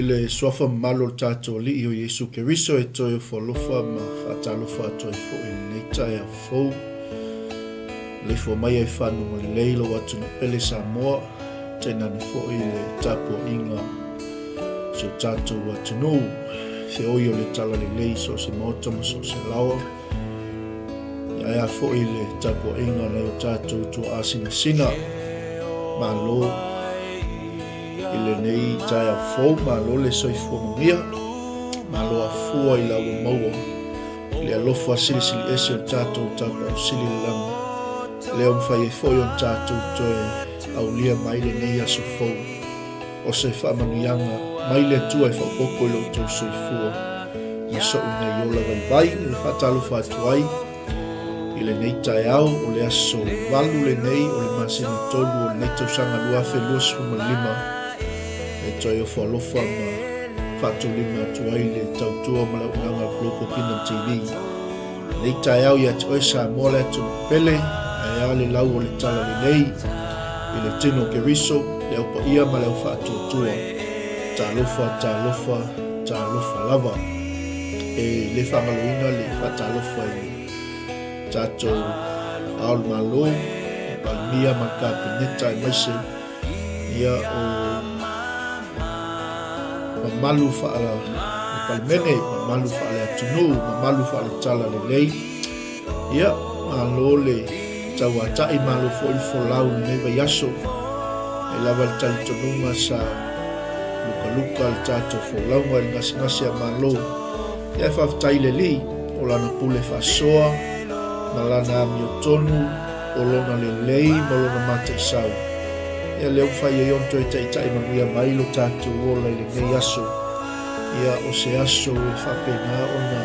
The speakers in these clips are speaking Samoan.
I le Suafa mamalu o le tatou Alii o Iesu Keriso e toe ofo alofa ma faatalofa atu ai foi i lenei taeao fou. Maleifua mai ai fanuga lelei lou atunuu pele Samoa, tainane foi le tapuaiga o si o tatou atunuu, feoi o le talalelei i so o se maota ma so o se laoa. Ae a foi le tapuaiga a nai o tatou tuaa sinasina. Malo i lenei taeao fou, malo le soifua manuia, malo afua i la ua maua i le alofa silisili ese o le tatou Tapaau Sili i le lagi, lea ua mafai ai foi ona tatou toe aulia mai lenei aso fou o se faamanuiaga mai le Atua e faaopoopo i lo outou soifua ma so'u nei ola vaivai. E faatalofa atu ai i lenei taeao o le aso 8 lenei o le masina 3 o lenei tausaga 2025 e toe ofo alofa ma faatulima atu ai le tautua ma le auaunaga a Global Kingdom TV. Lenei taeao ia te oe Samoa le atunuu pele, ae a le lau o le tala lelei i le tino o Keriso, le au paia ma le au faatuatua. Talofa, talofa, talofa lava. E le faagaloina le faatalofa i le tatou Ao o le Malo, le Palemia ma le Kapeneta aemaise ia o mamalu faale Palemene, mamalu faale atunuu, mamalu faale tala lelei. Ia, malo le tauatai, malo foi le folau i lenei vaiaso. E lava le talitonuga sa lukaluka le tatou folauga i le gasegase a Malo. Ia, e faafetai i le Alii o lana pule faasoa ma lana amiotonu, o lona lelei ma lona mataisau. Ia lea ua fai ai ona toe taitai manuia mai lo tatou ola i lenei aso. Ia o se aso e faapena ona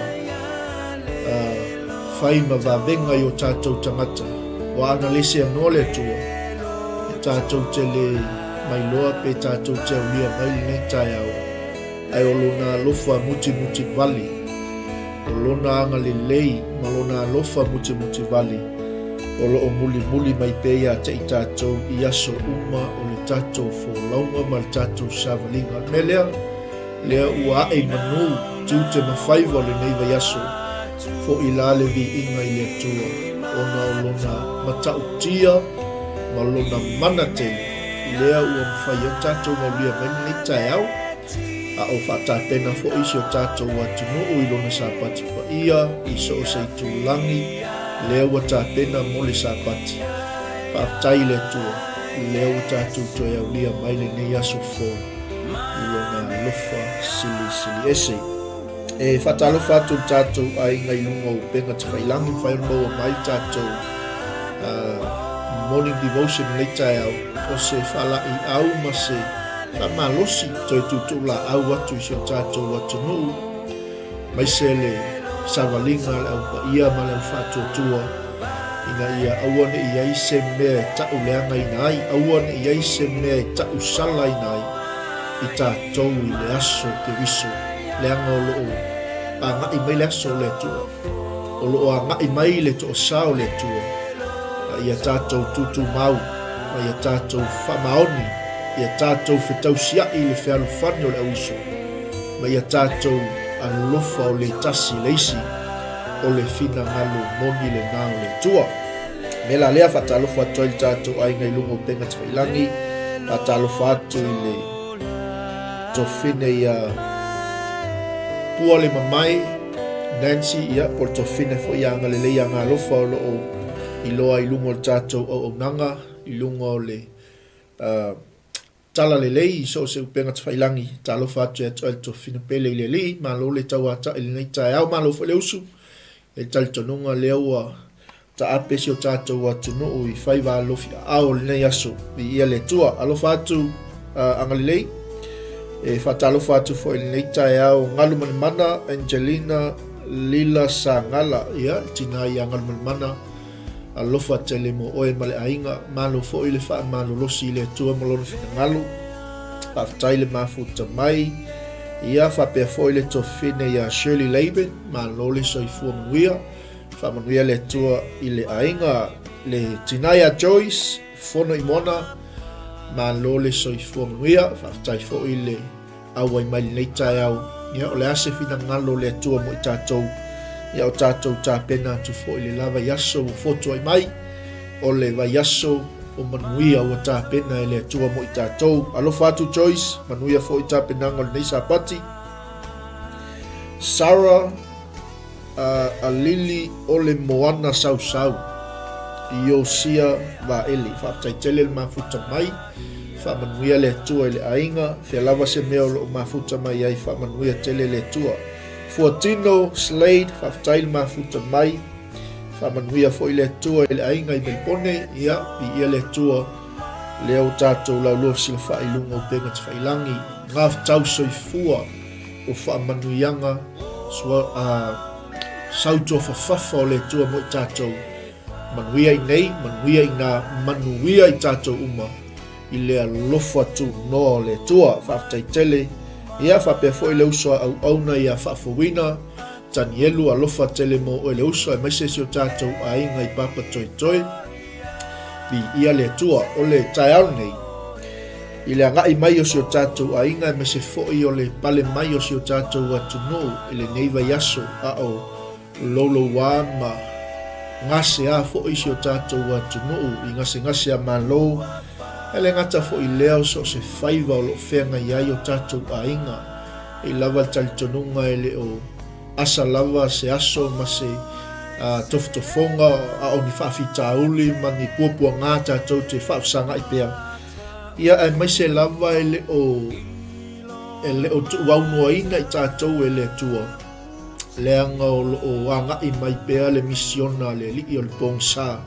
uh, fai ma vavega i o tatou tagata. Ua ana le seanoa le Atua, e tatou te le mailoa pe tatou te aulia mai lenei taeao, ae o lona alofa mutimuti vale, o lona agalelei ma lona alofa mutimuti vale, o lo o mulimuli mai pea ia te i tatou i aso uma o le tatou folauga ma le tatou savaliga. O le mea lea, lea ua ae i manu tiute ma faiva o lenei vaiaso, fo'i la le viiga i le Atua, ona o lona matautia ma lona mana tele, lea ua mafai ai ona tatou aulia mai lenei taeao, a o faatapena foi si o tatou atunuu i lona Sapati paia i so o se itulagi, lea ua tapena mo le Sapati. Faafetai i le Atua, lea ua tatou toe aulia mai lenei aso fou i lona alofa silisili ese. E faatalofa atu i le tatou aiga i luga o upega tafailagi, mafai ona maua mai le tatou uh, morning devotion i lenei taeao, o se faalaeiau ma se faamalosi toe tuutuu laau atu i si o tatou atunuu, aemaise le savaliga a le Au Paia ma le Au Faatuatua, ina ia aua ne i i ai se mea e tau leagaina ai, aua ne i i ai se mea e tau salaina ai i tatou i le aso Keriso, leaga o lo o agai mai le aso o le Atua, o lo o agai mai le toasā o le Atua, a ia tatou tutumau, ma ia tatou faamaoni, ia tatou fetausia'i i le fealofani o le auuso, ma ia tatou alofa o le tasi i le isi, o le finagalo moni lena o le Atua. O le mea la lea, faatalofa atu ai le tatou aiga i luga o upega tafailagi, faatalofa atu i le tofine ia Pua le Mamae, Nancy, ia, po o le tofine foi ia Agalelei Agalofa o lo o iloa i luga o le tatou auaunaga, i luga o le uh, Tala lelei i so o se upega tafailangi, talofa atu ia te oe le tofina pele i le Alii, malo le tauata'i i lenei taeao, malo foi le usu, e le talitonuga lea ua taape si o tatou atunuu i faiva alofi aao o lenei aso, viia le Atua. Alofa atu uh, agalelei, e faatalofa atu foi i lenei taeao Galumalemana Angelina Lila Sagala, ia, le tina ia Galumalemana, Alofa tele mo oe ma le aiga. Malo foi le faamalolosi i le Atua ma Lona finagalo. Faafetai le mafuta mai. Ia, faapea foi le tofine ia Shirley Laban. Malo le soifua manuia. Faamanuia le Atua i le aiga. Le tina ia Joyce, Fono i Moana. Malo le soifua manuia. Faafetai foi le. auai mai lenei taeao. Ia, o le a se finagalo o le Atua mo i tatou, ia o tatou tapena atu foi le la vaiaso ua fotuai mai, o le vaiaso o manuia ua tapena e le Atua mo i tatou. Alofa atu Joyce, manuia foi tapenaga o lenei Sapati. Sarah a Lili o le Moana Sausau, Iosia Vaele. Faafetai tele le mafuta mai. Faamanuia le Atua i le aiga. Fea lava se mea o lo o mafuta mai ai, faamanuia tele le Atua. Fuatino Slade, faafetai le mafuta mai. Faamanuia foi le Atua i le aiga i Melipone. Ia, viia le Atua lea ua tatou laulua fesilafai i luga o upega tafailangi. Ngafetau soifua o faamanuiaga sua, a, sautuafafafa o le Atua mo i tatou. Manuia i nei, manuia i nā, manuia i tatou uma i le alofa tunoa o le Atua. Faafetai tele. Ia, faapea foi le uso a auauna ia Faafouina, Tanielu, alofa tele mo oe le uso, aemaise si o tatou aiga i Papatoetoe. Viia le Atua. O le taeao lenei, i le agai mai o si o tatou aiga aemaise foi o le pale mai o si o tatou atunuu i lenei vaiaso a o loulouā ma gaseā foi si o tatou atunuu i gasegase a Malo, e le gata foi i lea o so o se faiva o lo o feagai ai o tatou aiga. E i lava le talitonuga e le o asa lava se aso ma se tofotofoga a o ni faafitauli ma ni puapuagā tatou te faafesagai pea, ia aemaise lava e le o e le o tuuaunoaina i tatou e le Atua, leaga o lo o agai mai pea le misiona a le Alii o le pogisa.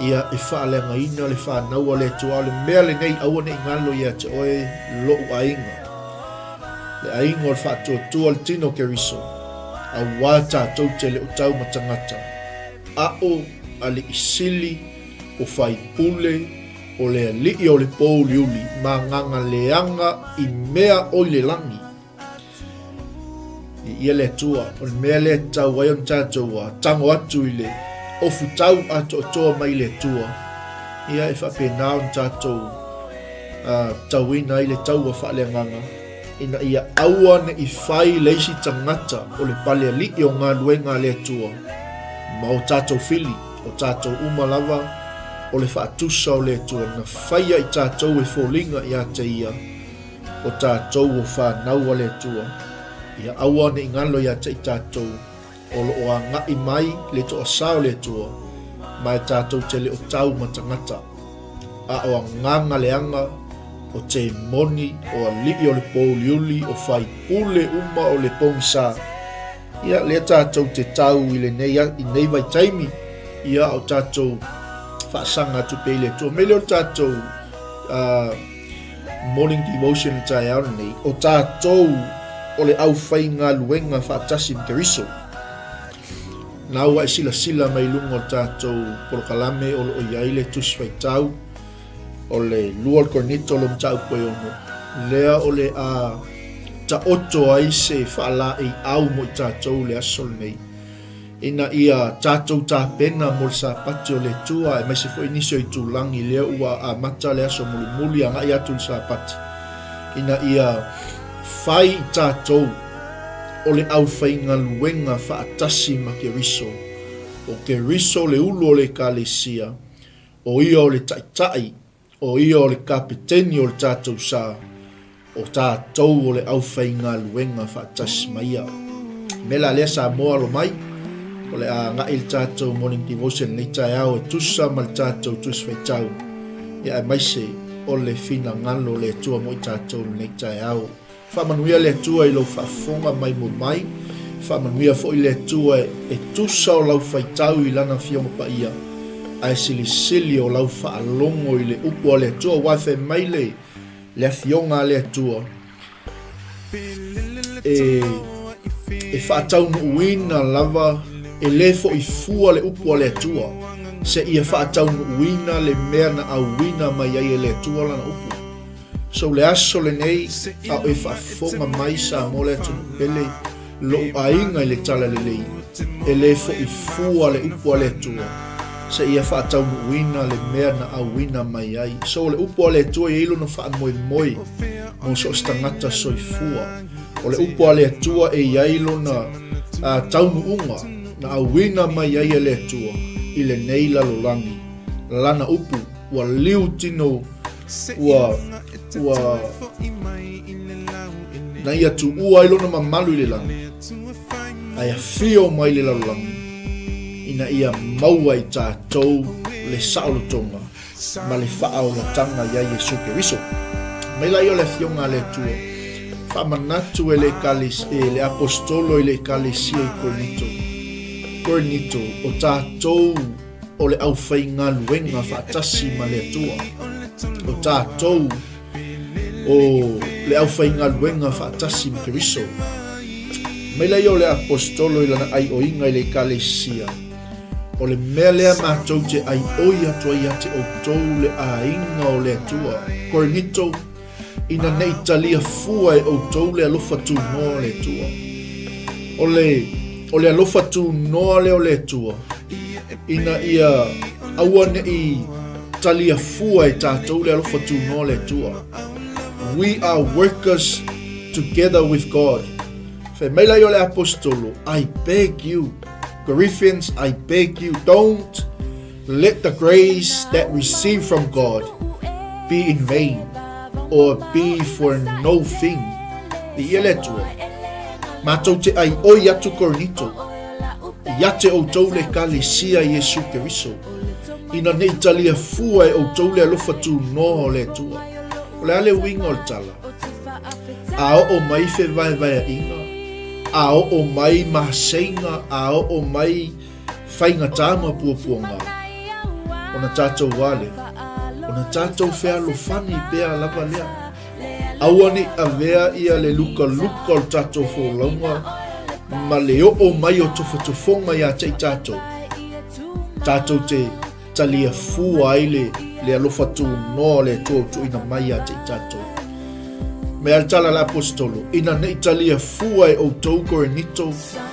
Ia e faaleagaina le fanau a le Atua. O le mea lenei, aua ne i galo ia te oe lou aiga, le aiga o le faatuatua le tino o Keriso, auā tatou te le o tau ma tagata, a o alii sili, o faipule, o le alii o le pōuliuli, ma agaga leaga i mea o i le lagi. Viia le Atua, o le mea lea e tatau ai ona tatou tago atu i le ofutau atoatoa mai le Atua, ia e faapena ona tatou tauina ai le taua faaleagaga, ina ia aua ne i fai le isi tagata o le palealii o galuega a le Atua ma o tatou fili, o tatou uma lava o le faatusa o le Atua na faia i tatou e foliga ia te ia. O tatou o fanau a le Atua, ia aua ne i galo ia te i tatou o lo o agai mai le toasā o le Atua, ma e tatou te le o tau ma tagata, a o agaga leaga, o temoni, o alii o le pōuliuli, o faipule uma o le pogisa. Ia, lea tatou te tau i lenei, i nei vaitaimi, ia, a o tatou faasaga atu pea i le Atua. Mea lea o le tatou, uh, Morning Devotion i le taeao lenei, o tatou o le aufaigaluega faatasi ma Keriso. Na ua e silasila mai luga o le tatou polokalame o lo o i ai le Tusi Faitau o le lua o le Korinito lo mataupu e ono, lea o le a taoto ai se faalaeiau mo i tatou le aso lenei. Ina ia tatou tapena mo le Sapati o le Atua, aemaise foi nisi o itulagi lea ua amata le aso mulimuli agai atu i le Sapati, ina ia fai i tatou o le aufaigaluega faatasi ma Keriso. O Keriso le ulu o le Ekalesia, o Ia o le Taitai O ia o le Kapeteni o le tatou sa, o tatou o le aufaigaluega faatasi ma ia. Me la lea Samoa alo mai, o le a agai le tatou morning devotion lenei taeao e tusa ma le tatou Tusi Faitau, ia aemaise o le finagalo o le Atua mo i tatou lenei taeao. Faamanuia le Atua i lou faafofoga maimoa mai. Faamanuia foi le Atua e tusa o lau faitau i Lana Afioga Paia, ae silisili o lau faalogo i le upu a le Atua, aua e fai mai le, le Afioga a le Atua, e, e faataunuuina lava, e lē foʻi fua le upu a le Atua, seia faataunuuina le mea na auina mai ai e le Atua Lana upu. So le aso lenei a o e faafofoga mai Samoa le atunuu pele lou aiga i le Talalelei, e le foʻi fua le upu a le Atua. seia faataunuuina le mea na auina mai ai. So o le upu a le Atua e i ai lona faamoemoe mo so o se tagata soifua. O le upu a le Atua e i ai lona taunuuga na auina mai ai e le Atua i lenei lalolagi. Lana upu ua liu tino ua ua na ia tuua ai lona mamalu i le lagi ae afio mai le lalolagi ina ia maua i tatou le saolotoga ma le faaolataga ia Iesu Keriso. Mai laia o le Afioga a le Atua, faamanatu e le e le Aposetolo i le Ekalesia i Korinito, Korinito, o tatou o le aufaigaluega faatasi ma le Atua. O tatou o le aufaigaluega faatasi ma Keriso. Mai laia o le Aposetolo i lana aioiga i le Ekalesia, O le mea lea matou te aioi atu ai ia te outou le aiga o le Atua. Korinito, ina ne i talia fua e outou le alofa tunoa o le Atua. O le, o le alofa tunoa lea o le Atua, ina ia aua ne i talia fua e tatou le alofa tunoa o le Atua. We are workers together with God. Fai mai laia o le Aposetolo, I beg you, Corinthians, I beg you, don't let the grace that receive from God be in vain or be for no thing. I ia le Atua, matou te aioi atu Korinito, ia te outou le Ekalesia Iesu Keriso, ina ne i talia fua e outou le alofa tunoa o le Atua. O le a le uiga o le tala? A oo mai fevaevaeaiga, a oo mai maseiga, a oo mai faigata ma puapuaga, ona tatou a lea, ona tatou fealofani pea lava lea. Aua ne i avea ia le lukaluka o le tatou folauga ma le oo mai o tofotofoga ia te i tatou, tatou te Talia fua ai le, le alofa tunoa o le Atua ua tuuina mai ia te i tatou. Me a le tala a le Aposetolo, ina ne i talia fua e outou Korinito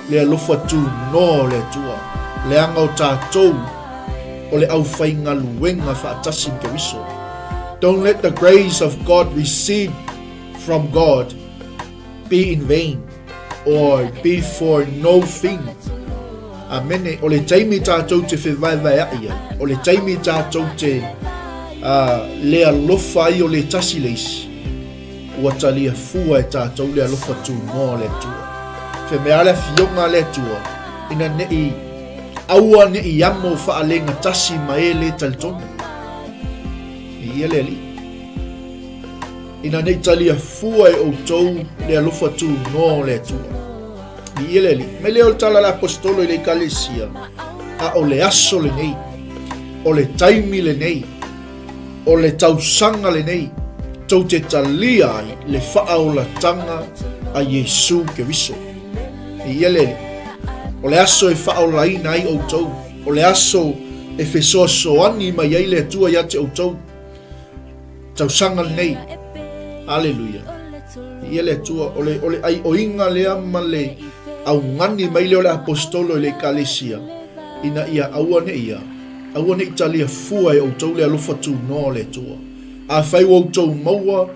le alofa tunoa o le Atua, leaga o tatou o le aufaigaluega faatasi ma Keriso. Don't let the grace of God received from God be in vain or be for no thing. Amene. O le taimi tatou te fevaevaea'i ai, o le taimi tatou te uh, le alofa ai o le tasi le isi, ua talia fua e tatou le alofa tunoa o le Atua. Fe mea le afioga a le Atua, ina ne'i aua ne'i amo faalegatasi ma e le talitonu. I ia le Alii. Ina ne i talia fua e outou le alofa tunoa o le Atua. Viia le Alii. Mai lea o le tala a le Aposetolo i le Ekalesia, a o le aso lenei, o le taimi lenei, o le tausaga lenei, tou te talia ai le faaolataga a Iesu Keriso. Viia le Alii. O le aso e faaolaina ai outou, o le aso e fesoasoani mai ai le Atua ia te outou, Tausaga lenei. Aleluia. Ia le Atua, o le, o le aioiga lea ma le augani mai lea o le aposetolo i le Ekalesia, ina ia aua ne i ia, aua ne i talia fua e outou le alofa tunoa o le Atua. Afai ua outou maua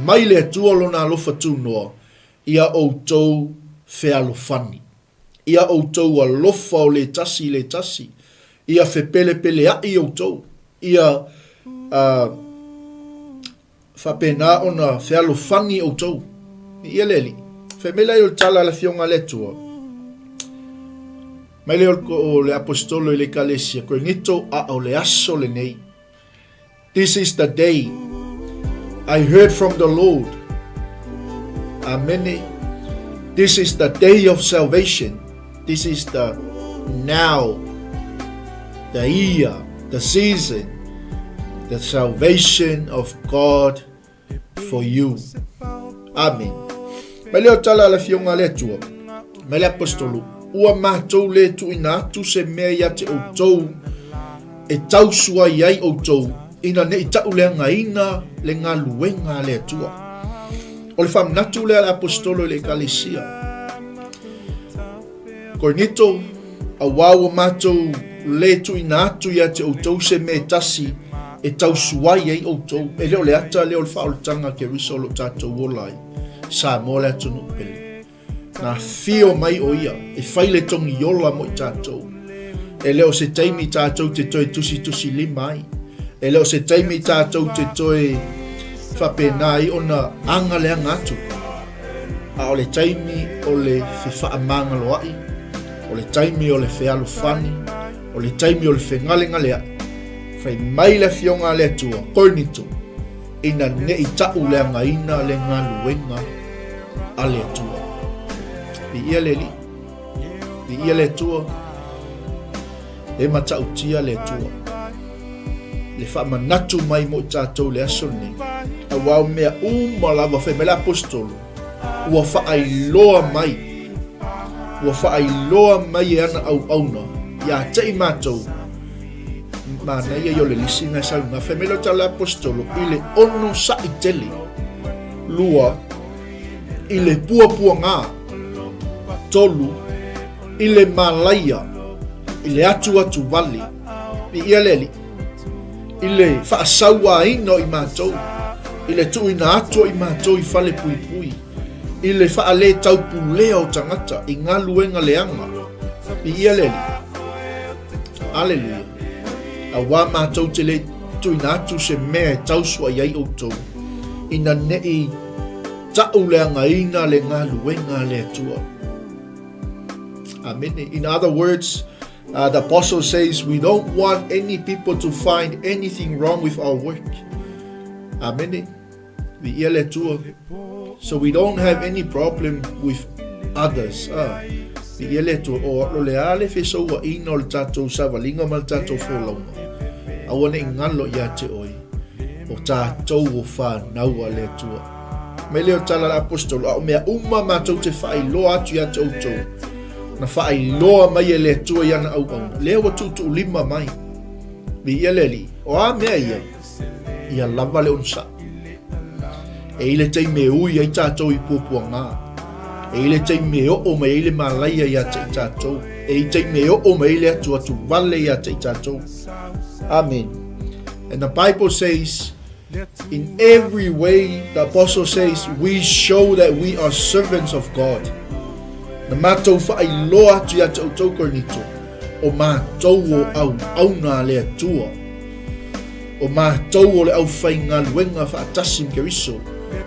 mai le Atua lona alofa tunoa, ia outou fealofani. Ia outou alofa o le tasi i le tasi, ia fepelepeleaʻi outou, ia uh, faapena ona fealofani outou. Ia le Alii. Fai mai laia o le tala a le Afioga a le Atua. Mai lea o le Aposetolo i le Ekalesia, Korinito, a o le aso lenei. This is the day I heard from the Lord. Amene. This is the day of salvation. This is the now, the year, the season, the salvation of God for you. Amen. Mai lea o tala a le Afioga a le Atua, mai le Apostolo, ua matou le tuuina atu se mea ia te outou e tausuai ai outou ina ne i tauleagaina le galuega a le Atua. O le faamanatu lea a le Aposetolo i le Ekalesia. Korinito, auā ua matou lē tuuina atu ia te outou se mea e tasi e tausuai ai outou, e le o le ata lea o le faaolataga a Keriso o lo o tatou ola ai, Samoa le atunuu pele. Na afio mai o ia e fai le togi ola mo i tatou. E le o se taimi tatou te toe tusitusilima ai. E le o se taimi tatou te toe faapena ai ona aga leaga atu. A o le taimi o le fefaamagaloaʻi, o le taimi o le fealofani, o le taimi o le fegalegaleaʻi. Fai mai le Afioga a le Atua, Korinito, ina ne i taʻuleagaina le galuega a le Atua. Viia le Alii, viia le Atua, e matautia le Atua. Le faamanatu mai mo i tatou i le aso lenei, aua o mea uma lava fai mai le Aposetolo, ua faailoa mai, ua faailoa mai e ana auauna ia te i matou, manaia ia o le lisi na e sau i Fai mai le tala Aposetolo i le onosaʻi tele, lua, i le puapuagā, tolu, i le malaia, i le atuatuvale, viia le Alii, i le faasauaina o i matou, i le tuuina atu o i matou i fale puipui, i le faaletaupulea o tagata i galuega leaga, viia le Alii. Aleluia. Auā matou te le tuuina atu se mea e tausuai ai outou, ina ne i taʻuleagaina le galuega a le Atua. Amene. In other words, uh, the apostle says we don't want any people to find anything wrong with our work. Amene. Viia le Atua. So we don't have any problem with others. Ah. Viia le Atua. O lo le a le fesouaʻiga o le tatou savaliga ma le tatou folauga. Aua ne i galo ia te oe. O tatou o fanau a le Atua. Mai lea o tala a le Aposetolo, a o mea uma matou te faailoa atu ia te outou, na faailoa mai e le Atua i ana auauna, lea ua tuutuulima mai. Viia le Alii. O a mea ia? Ia lava le onosai. E i le taimi e ui ai tatou i puapuagā. E i le taimi e oo mai ai le malaia ia te i tatou. E i taimi e oo mai ai le atuatu vale ia te i tatou. Amen. And the Bible says, in every way, the apostle says, we show that we are servants of God. Na matou faailoa atu ia te outou Korinito, o matou o auauna a le Atua. O matou o le aufaigaluega faatasi ma Keriso,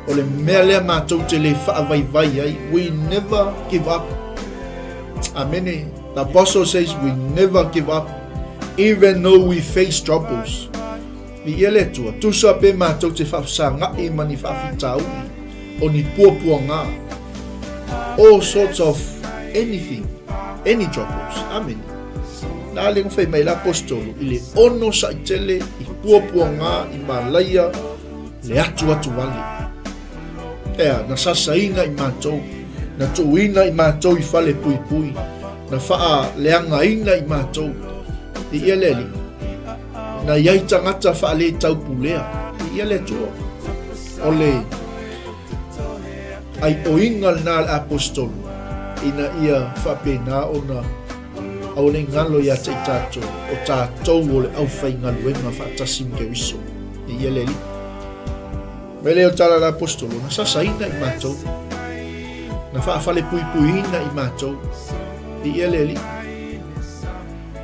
o le mea lea matou te le faavaivai ai. We never give up. Amene. The apostle says we never give up even though we face troubles. Viia le Atua, tusa pe matou te faafesagaʻi ma ni faafitauli, o ni puapuagā, all sorts of anything, any troubles. Amene. Na le fai mai le apostolo i le onosaʻi tele i puapuagā i malaia le atuatu vale. Ea, na sasaina i matou, na tuuina i matou i fale puipui, na faaleagaina i matou. Viia le Alii. Na i ai tagata faaletaupulea, viia le Atua. O le aioiga lena a le Aposetolo, ina ia faapena ona aua ne i galo ia te i tatou, o tatou o le aufaigaluega faatasi ma Keriso. Viia le Alii. Mai lea o tala a le Aposetolo, na sasaina i matou, na faafalepuipuiina i matou, viia le Alii.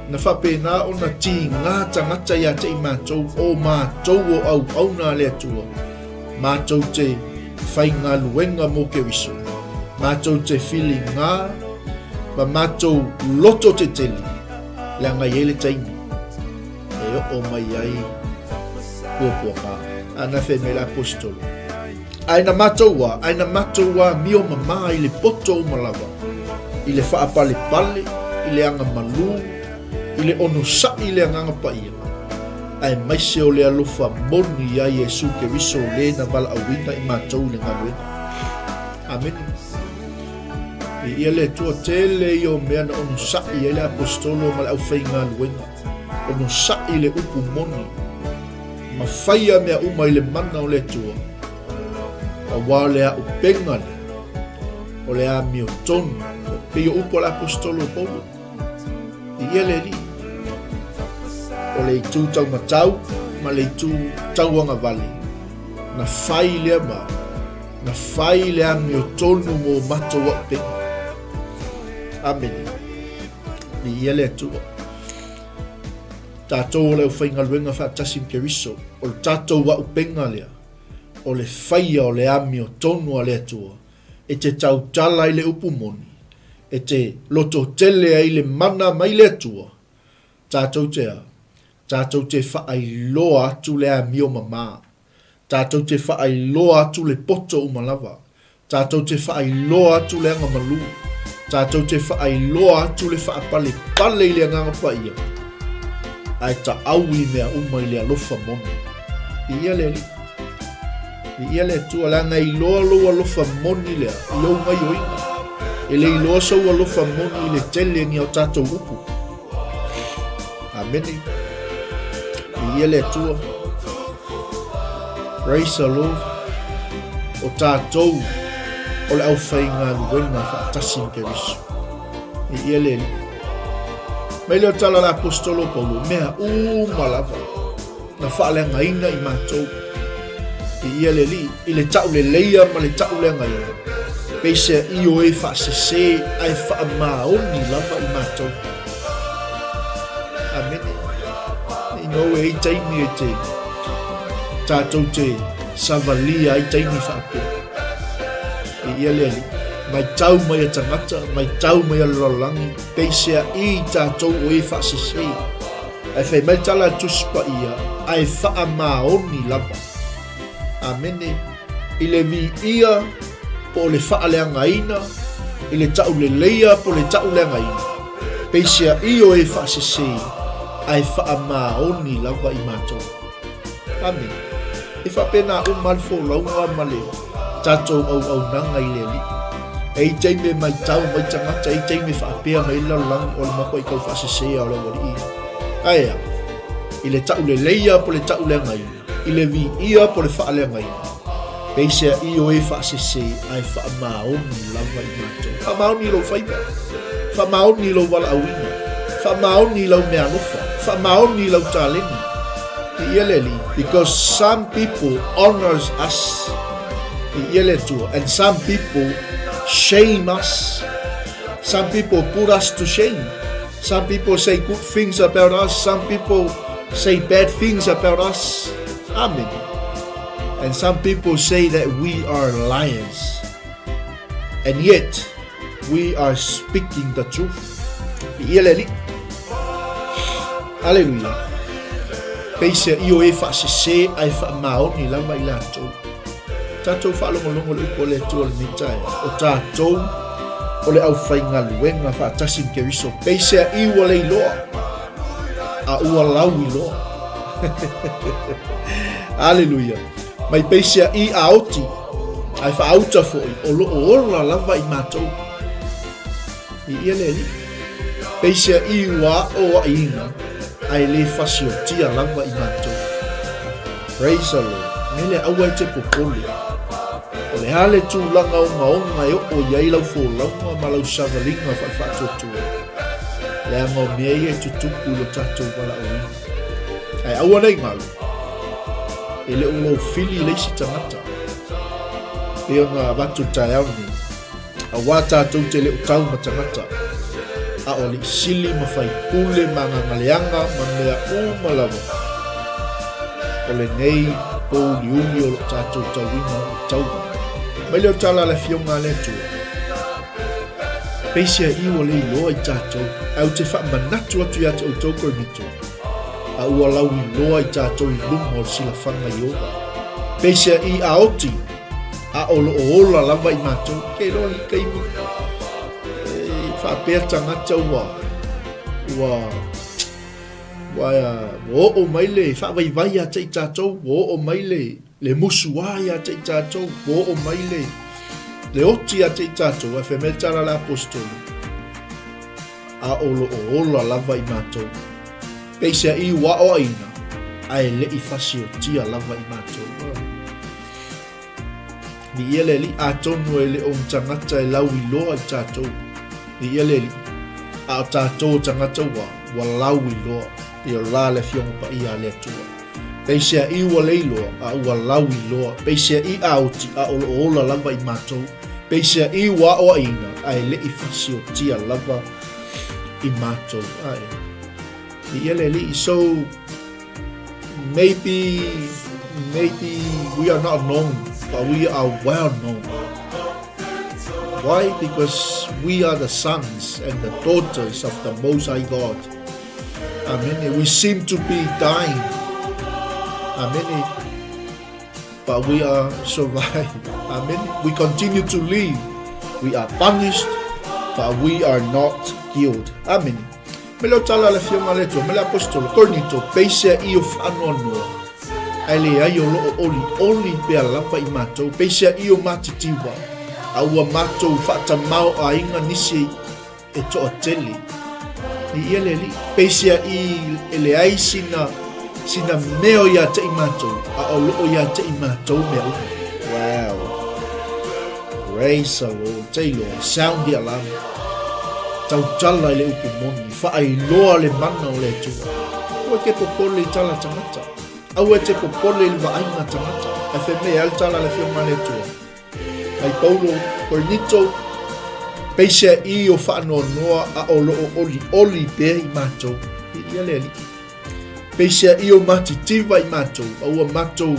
Na faapena ona tigā tagata ia te i matou, o matou o auauna a le Atua, matou te faigaluega mo Keriso, matou te filigā ma matou loto tetele, leaga e i ai le taimi e oo mai ai puapuagā. A na fai mai le Aposetolo, Ae na matou a, ae na matou amio mamā i le poto uma lava, i le faapalepale, i le aga malū, i le onosaʻi i le Agaga Paia, aemaise o le alofa moni iā Iesu Keriso lē na valaauina i matou i le galuega. Amene. Viia le Atua, tele ia o mea na onosaʻi ai le Aposetolo ma le aufaigaluega, onosaʻi le upu moni, Ma faia mea uma i le mana o le Atua, auā le aupega lea, o le amiotonu, e pei o upu a le Aposetolo o Paulo. Viia le Alii. O le itu taumatau ma le itu tauagavale, na fai lea ma na fai le amiotonu mo matou auupega. Amene. Viia le Atua. Tatou o le aufaigaluega faatasi ma Keriso, o le tatou auupega lea, o le faia o le amiotonu a le Atua, e te tautala ai le upu moni, e te lototele ai le mana mai le Atua, tatou te a? Tatou te faailoa atu le amio mamā. Tatou te faailoa atu le poto uma lava. Tatou te faailoa atu le aga malū. Tatou te faailoa atu le faapalepale i le Agaga Paia, ae taʻaui mea uma i le alofa moni. Viia le Alii. Viia le Atua, leaga e iloa lou alofa moni lea i ou gaioiga. E le iloa sou alofa moni i le tele ni o tatou upu. Amene. Viia le Atua. Praise the Lord. O tatou o le aufaigaluega faatasi ma Keriso. Viia le Alii. Mai lea o tala a le Aposetolo Paulo, mea uma lava na faaleagaina i matou. Viia le Alii i le tauleleia ma le tauleagaina. Peiseai o e faasese ae faamaoni lava i matou. Amene. Ina ua i ai taimi e te tatou te savalia ai taimi faapea. Viia le Alii. Matau mai a tagata, matau mai a le lalolagi, peiseai i tatou o e faasese. Ae fai mai le tala a le Tusi Paia, ae faamaoni lava. Amene. I le viia po o le faaleagaina, i le tauleleia po o le tauleagaina, peiseai o e faasese, ae faamaoni lava i matou. Amene. E faapena uma le folauga ma le tatou auaunaga i le Alii. E i taimi e matau mai tagata, e i taimi e faapea mai le lalolagi o le matuai tau faasese o le aualii. Ae a? I le tauleleia po le tauleagaina, i le viia po le faaleagaina, peiseai o e faasese ae faamaoni lava i matou. Faamaoni i lou faiva, faamaoni i lou valaauina, faamaoni i lau meaalofa, faamaoni i lau taleni. Viia le Alii, because some people honors us. Viia le Atua. And some people shame us. Some people put us to shame. Some people say good things about us. Some people say bad things about us. Amen. And some people say that we are liars. And yet, we are speaking the truth. Viia le Alii. Aleluia. Peiseai o e faasese ae faamaoni lava i latou. Tatou faalogologo le upu a le Atua lenei taeao. O tatou o le aufaigaluega faatasi ma Keriso. Peiseai ua le iloa a ua lauiloa. Aleluia. Mai peiseai a oti ae faauta foi o lo o ola lava i matou. Viia le Alii. Peiseai ua aoaiina ae le fasiotia lava i matou. Praise the Lord. Mele aua e te popole. O le a le tulaga ogaoga e oo i ai lau folauga ma lau savaliga faale-faatuatua? Leaga o mea ia e tutupu i lo tatou valaauina. Ae aua nei galo, e le o lou fili le isi tagata. Pei ona avatu i le taeao lenei, Aua tatou te le o tau ma tagata, a o alii sili ma faipule ma agagaleaga ma mea uma lava. O lenei pouliuli o lo o tatou tauina o le taua. Mai lea o tala a le Afioga a le Atua. Peiseai ua le iloa i tatou, ae ou te faamanatu atu ia te outou Korinito, a ua lauiloa i tatou i luma o le silafaga Ieova. Peiseai a oti, a o lo o ola lava i matou. Ke iloa i taimi e faapea tagata ua ua ua ua oo mai le faavaivai ia te i tatou, ua oo mai le le musuā ia te i tatou, ua oo mai le le oti ia te i tatou, ae fai mai le tala a le Aposetolo, a o lo o ola lava i matou. Peiseai ua aoaina, ae le i fasiotia lava i matou. Viia le Alii, atonu e le o ni tagata e lauiloa i tatou. Viia le Alii, a o tatou o tagata ua, ua lauiloa. Ia la le Afioga Paia a le Atua. Peiseaʻi ua leiloa, a ua lauiloa. Peiseaʻi ʻaoti, a o loo ola lava i matou. Peiseaʻi ua aʻoaʻina, a e leʻi fasiotia lava i matou. Ae. I ia le alii. So, maybe, maybe we are not known, but we are well known. Why? Because we are the sons and the daughters of the Most High God. Amen. We seem to be dying. Amen. But we are survive. Amen. We continue to live. We are punished, but we are not killed. Amen. Me leo tala le fionga le tua, me le apostolo, Korinito, peisea i o whaanoanoa. Ai le ai o loo oli, oli pea lava i mātou, peisea i o mātitiwa, a ua mātou whaatamao a inga nisi e toatele. I ia le alii, peiseaʻi e leai sina, sina mea ia te i mātou, a o loo ia te i mātou mea uma. Wow. Praise the Lord. Te iloa, sound the alarm. Tautala i le upu moni, whaailoa le mana o le Atua. Aua te popole i tala tangata. Aua te popole i le vaaiga tangata. Ae whai mea le tala le whionga le Atua. Mai Paulo, Korinito, peiseaʻi o faanoanoa a o loo olioli pea i matou. I ia le alii. Peiseaʻi o matitiva i matou, a ua matou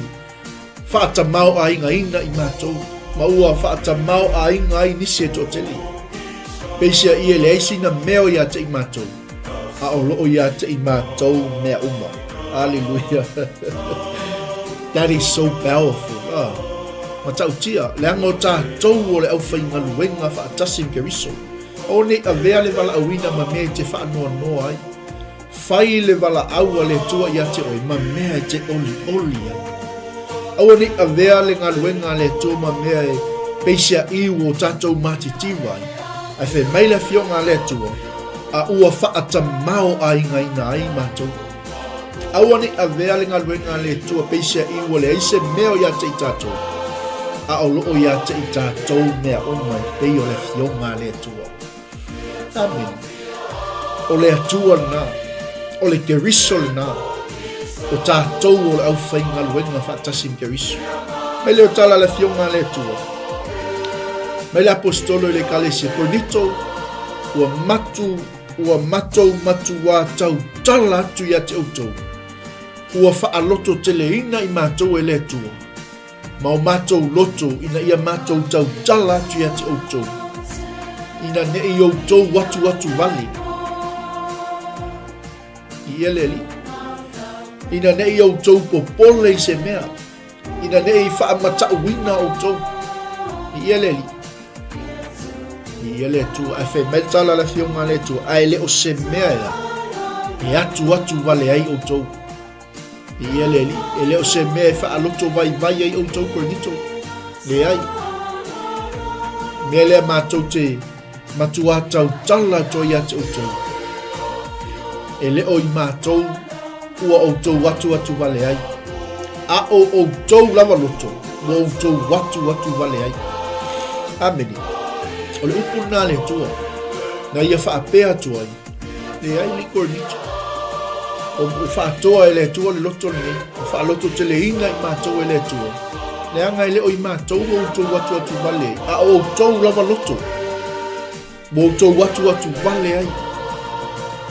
faatamaoaigaina i matou, ma ua faatamaoaiga ai nisi e toatele. Peiseaʻi e leai sina mea o ia te i matou, a o loo ia te i matou mea uma. Hallelujah. That is so powerful. Ah. Matautia, leaga o tatou o le aufaigaluega faatasi ma Keriso. Aua ne i avea le valaauina ma mea e te faanoanoa ai. Fai le valaau a le Atua ia te oe ma mea e te olioli ai. Aua ne i avea le galuega a le Atua ma mea e peiseaʻi ua o tatou matitiva ai. Ae fai mai le Afioga a le Atua, a ua faatamaoaigaina ai matou. Aua ne i avea le galuega a le Atua peiseaʻi ua leai se mea o ia te i tatou, a o loo ia te i tatou mea uma e pei o le Afioga a le Atua. Amene. O le Atua lena, o le Keriso lena, o tatou o le aufaigaluega faatasi ma Keriso. Mai lea o tala a le Afioga a le Atua, mai le Aposetolo i le Ekalesia Korinito, ua matu, ua matou matuā tautala atu ia te outou, ua faalototeleina i matou e le Atua, ma o matou loto ina ia matou tautala atu ia te outou, ina ne i outou atuatu wale. I ia le alii. Ina ne i outou popole i se mea, ina ne i faamatauina outou. I ia le alii. I ia le Atua, ae fai mai le tala a le Afioga a le Atua, ae le o se mea ea, e atuatu wale ai outou. Ia le Alii, e le o se mea e faaloto vaivai ai outou Korinito. Leai. Mea lea matou te matuā tautala atu ai ia te outou. E le o i matou ua outou atuatu wale ai. A o outou lava loto, ua outou atuatu wale ai. Amene. O le upu lena a le Atua, na ia faapea atu ai, Leai le Korinito. O, o faatoa e le Atua le loto lenei, o faalototeleina i matou e le Atua. Leaga e le o i matou ua outou atuatu vale ai, a o outou lava loto, ua outou atuatu vale ai.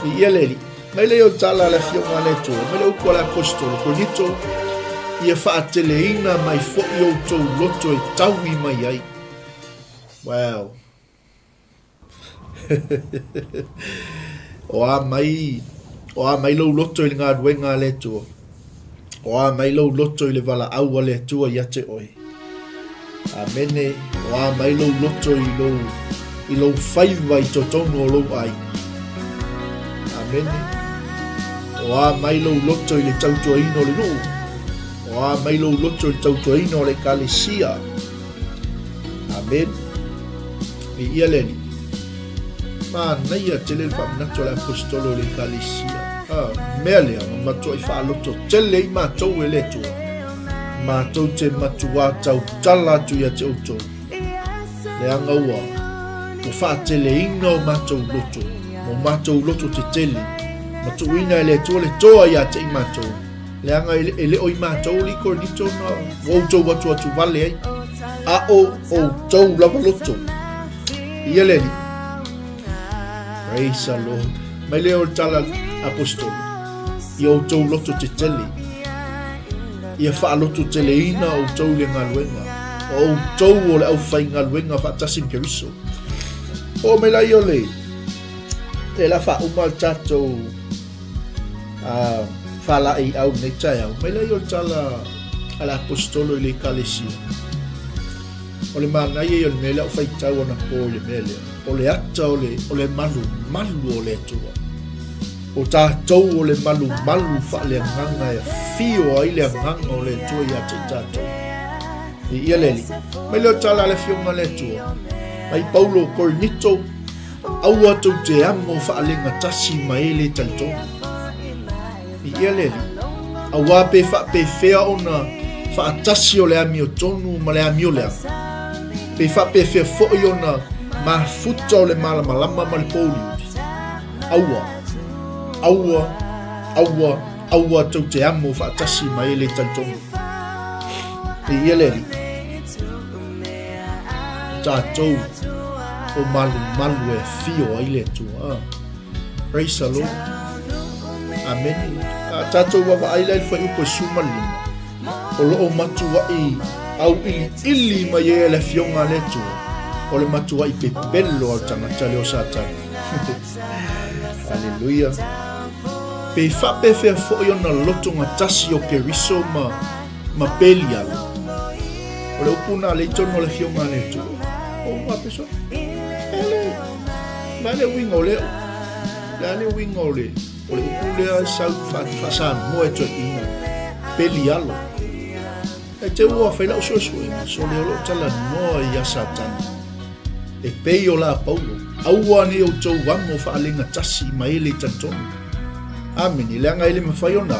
I ia le Alii. Mai lea o tala a le Afioga a le Atua, mai le upu a le Aposetolo, Korinito, ia faateleina mai foi outou loto e taui mai ai. Wow. O a mai, o a mai lou loto i le galuega a le Atua. O a mai lou loto i le valaau a le Atua ia te oe. Amene, o a mai lou loto i lou, i lou faiva i totonu o lou aiga. Amene. O a mai lou loto i le tautuaina o le nuu. O a mai lou loto i le tautuaina o le ekalesia. Amen. Viia le Alii. Manaia tele le faamanatu a le Aposetolo i le Ekalesia. Ah, mea lea, ma matuai faaloto tele i matou e le Atua. Matou te matuā tautala atu ia te outou. Leaga ua, ua faateleina o matou loto, ma o matou loto tetele, Ma tuuina e le Atua le toa ia te i matou, leaga e le o i matou alii Korinito na ua outou atuatu vale ai, a o outou lava loto. Ia le Alii. Praise the Lord. Mai lea o le tala apostolo, ia outou loto tetele, ia faalototeleina outou i le galuega, o outou o le aufaigaluega faatasi ma Keriso. Oo mai laia o le E la faauma le tatou faalaeiau i lenei taeao. Mai laia o le tala a le aposetolo i le ekalesia. O le manaia ia o le mea lea o faitau anapo i le mea lea. O le ata o le, o le malumalu o le Atua. O tatou o le malumalu faaleagaga e afio ai le agaga o le Atua ia te i tatou. Viia le Alii. Mai lea o le tala a le Afioga a le Atua. Mai Paulo Korinito, Aua tou te amo faalegatasi ma e le talitonu. Viia le Alii. Auā pe faapefea ona faatasi o le amiotonu ma le amioleaga, pe faapefea foi ona mafuta o le malamalama ma le pōuliuli. Aua, aua, aua, aua tou te amo faatasi ma e le talitonu. Viia le Alii. O tatou o malumalu e afio ai le Atua. Praise the Lord. Amene. A tatou vaavaai la i le fuaiupu e 15, o lo o matuai auiliili mai ai e le Afioga a le Atua, o le matuai pepelo a le tagata lea o Satani. Haleluia. Pe faapefea foi ona lotogatasi o Keriso ma ma Pelialo. O le upu na lea i totonu o le Afioga a le Atua. O faapea soo. E le, le a le uiga o lea upu? Le a le uiga o le, o le upu lea e sau faa-Samoa e toeaiina, Pelialo. E te ua fai lau suesuega, sole o loo talanoa ia Satani. E pei o la Paulo, aua nei outou amo faalegatasi ma e le talitonu. Amene, leaga e le mafai ona,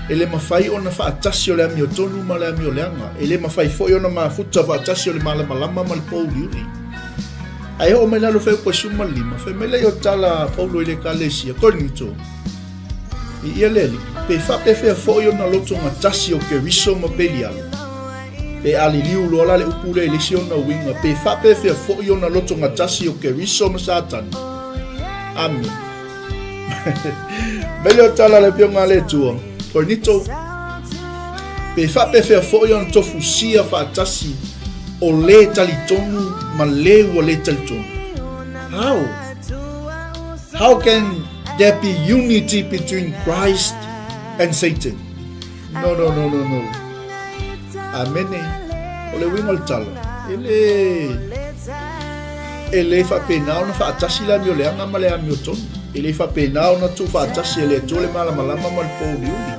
e le mafai ona faatasi o le amiotonu ma le amioleaga, e le mafai foi ona mafuta faatasi o le malamalama ma le pōuliuli. Ae oo mai lalo fuaiupu e 15, fai mai lea o tala a Paulo i le Ekalesia, Korinito, Viia le Alii, pe faapefea foi ona lotogatasi o Keriso ma Pelialo? Pe a liliu loa la le upu lea i le isi ona uiga, pe faapefea foi ona lotogatasi o Keriso ma Satani? Amene. Mai lea o tala a le Afioga a le Atua, Korinito, pe faapefea foi ona tofusia faatasi o le talitonu ma le ua le talitonu? How? How can there be unity between Christ and Satan? No, no, no, no, no. Amene. O le uiga o le tala, e le, e le faapena ona faatasi le amioleaga ma le amiotonu. E le faapena ona tuufaatasi e le Atua le malamalama ma le pōuliuli.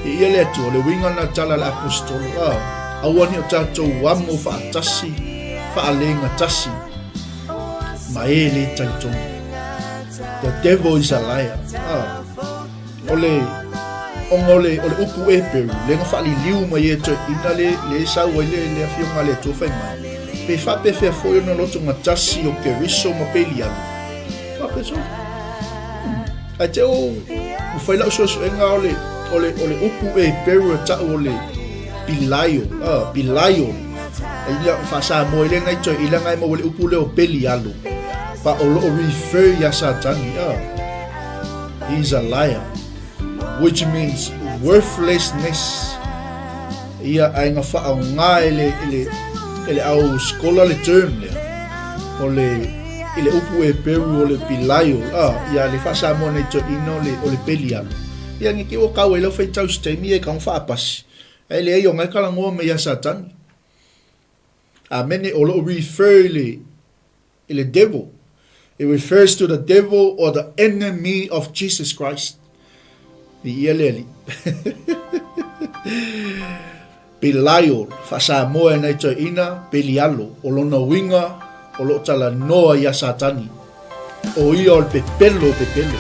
Viia le Atua, o le uiga lena tala a le aposetolo, a, aua ne i o tatou amo faatasi, faalegatasi, ma e le talitonu. The devil is a liar. Ah. O le ona o le, o le upu Eperu, le na faaliliu mai e toeaiina le, le sau ai le, le afioga a le Atua fai mai. Pe faapefea foi ona lotogatasi o Keriso ma Pelialo. Faapea soo. Ae te o ua fai lau suesuega o le, o le, o le upu Eperu e tau o le Pilaio, ah, Pilaio. Ai ia faa-Samoa i le nai toeaina ngai maua le upu lea o Pelialo. Pa o loo refer ia Satani, ah. He is a liar, which means worthlessness. Ia ai nga whaonga e le, e le, e le au scholar le term lea. O le, i le upu e peru o le pilaio, ah, ia le wha-Samoa nei toeaina o le, o le Pelialo. Ia nge ki o kau e lau whaitau se taimi e kau whaapasi. Ae leai o ngai talanoa mai ia Satani. Amene, o lo o refer i le, i le devil. It refers to the devil or the enemy of Jesus Christ. Viia le Alii. Belial, faa-Samoa e nai toeaiina, Belialo, o lona uiga o lo o talanoa ia Satani. O ia o le pepelo o pepelo.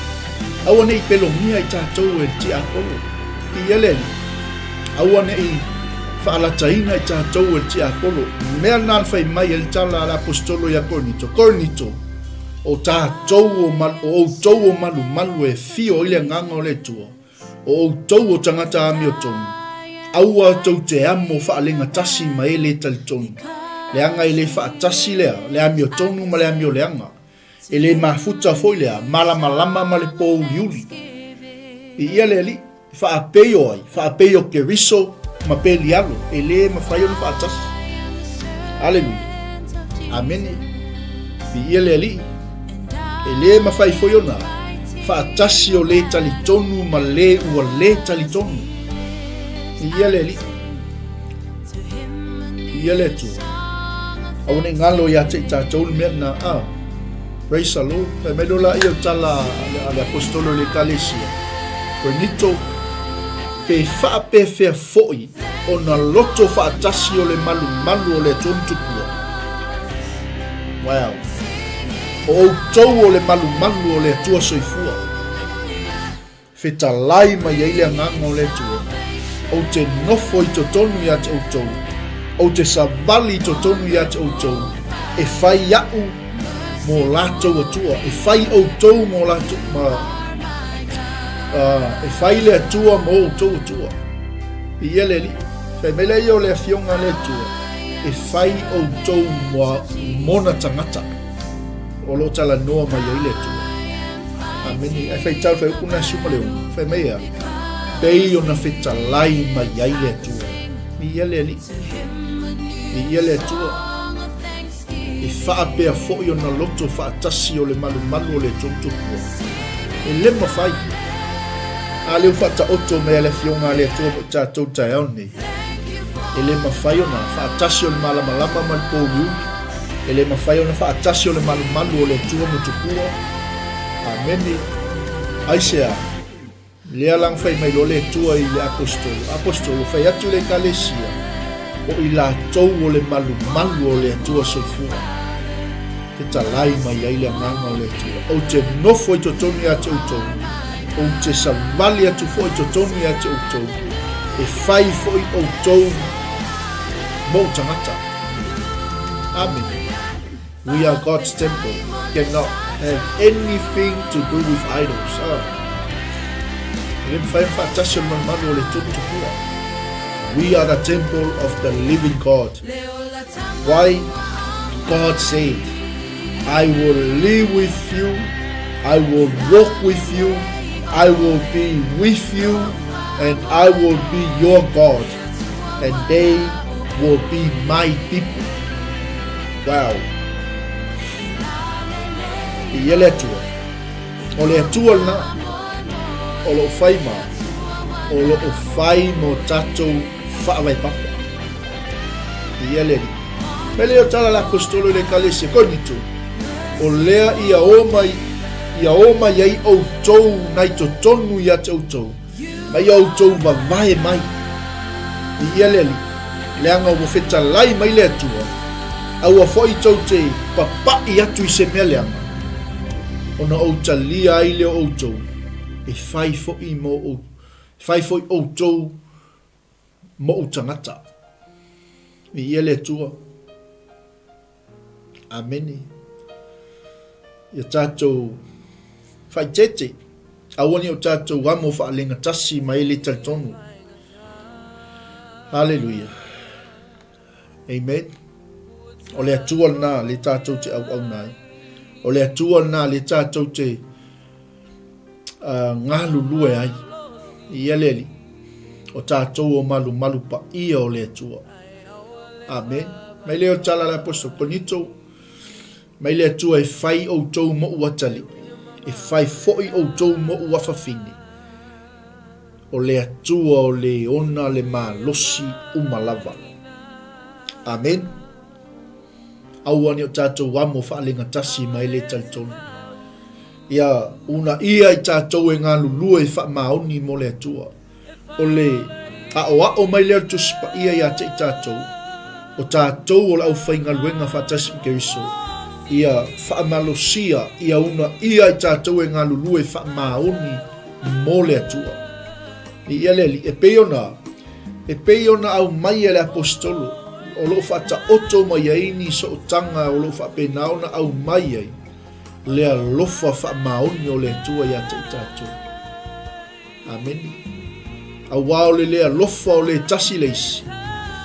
Aua ne i pelogia i tatou e le tiapolo. Viia le Alii. Aua ne i faalataina i tatou e le tiapolo. Mea na na fai mai ai le tala a le aposetolo ia Korinito, Korinito! O tatou o, o outou o malumalu e afio ai le Agaga o le Atua, o outou o tagata amiotonu, aua tou te amo faalegatasi ma e le talitonu, leaga e le faatasi lea le amiotonu ma le amioleaga, e le mafuta foi lea malamalama ma le pōuliuli. Viia le Alii. Faapei o ai? Faapei o Keriso ma Pelialo, e le mafai ona faatasi. Aleluia. Amene. Viia le Alii. E le mafai foi ona faatasi o le talitonu ma le ua le talitonu. Viia le Alii. Viia le Atua. Aua ne i galo ia te i tatou le mea lena. Ah. Praise the Lord. Fai mai loa laia o tala a le aposetolo i le Ekalesia, Korinito, pe faapefea foi ona loto faatasi o le malumalu o le Atua ma Tupua. Wow. O outou o le malumalu o le Atua soifua. Fetalai mai ai le Agaga o le Atua, Ou te nofo i totonu ia te outou, ou te savali i totonu ia te outou, e fai aʻu mō latou Atua, e fai outou mō latou, ma, uh, e fai le Atua mō outou Atua. Viia le Alii. Fai mai lea ia o le Afioga a le Atua, e fai outou mona tagata. O lo o talanoa mai ai le Atua. Amene. Ae faitau fai upu na suma le ono. Fai mai ea. Pei ona fetalai mai ai le Atua. Viia le Alii. Viia le Atua. E faapea foi ona loto faatasi o le malumalu o le Atua ma Tupua. E le mafai. A lea ua faataoto mai a le Afioga a le Atua mo i tatou taeao nei. E le mafai ona faatasi o le malamalama ma le pōuliuli. E le mafai ona faatasi o le malumalu o le Atua ma Tupua. Amene. Aisea? Lea la na fai mai loa le Atua i le Aposetolo, Aposetolo, fai atu i le Ekalesia, o i latou o le malumalu o le Atua soifua. Fetalai mai ai le Agaga o le Atua. Ou te nofo i totonu ia te outou, ou te savali atu foi i totonu ia te outou, e fai foi outou mou tagata. Amene. We are God's temple, cannot have anything to do with idols. Ah. E le mafai ona faatasi o le malumalu o le Atua ma Tupua. We are the temple of the living God. Why? God said, I will live with you, I will walk with you, I will be with you, and I will be your God, and they will be my people. Wow. I ia le Atua. O le Atua lena o loo fai ma o loo fai mo tatou faavae papa. I ia le Alii. Mai lea o tala le Aposetolo i le Ekalesia, Korinito, o lea ia o mai ia o mai ai outou nai totonu ia te outou, ma ia outou vavae mai. I ia le Alii, leaga ua fetalai mai le Atua, aua foi tou te papaʻi atu i se mea leaga, ona ou talia ai lea o outou, e fai foi mo ou, fai foi outou moʻu tagata. I ia le Atua. Amene. Ia tatou faaeteete, aua ne i o tatou amo faalegatasi ma e le talitonu. Haleluia. Amen. O le Atua lena le tatou te auauna ai. O le Atua lena le tatou te galulue ai. I ia le Alii, o tatou o malumalu paia o le Atua. Amen. Mai lea o le tala a le Aposetolo Korinito, mai le Atua e fai outou moʻu atalii, e fai foi outou moʻu afafine. O le Atua o le ona le malosi uma lava. Amen. Aua ne o tatou amo faalegatasi ma e le talitonu. Ia uunaia i tatou e galulue i faamaoni mo le Atua. O le aʻoaʻo mai lea o le Tusi Paia ia te i tatou, o tatou o le aufaigaluega faatasi ma Keriso, ia faamalosia, ia uunaia i tatou e galulue i faamaoni mo le Atua. Viia le Alii, e pei ona, e pei ona aumai e le Aposetolo, o lo o faataoto mai ai ni sootaga o lo o faapena ona aumai ai. Le alofa faamaoni o le Atua ia te i tatou. Amene. Auā o le le alofa o le tasi le isi.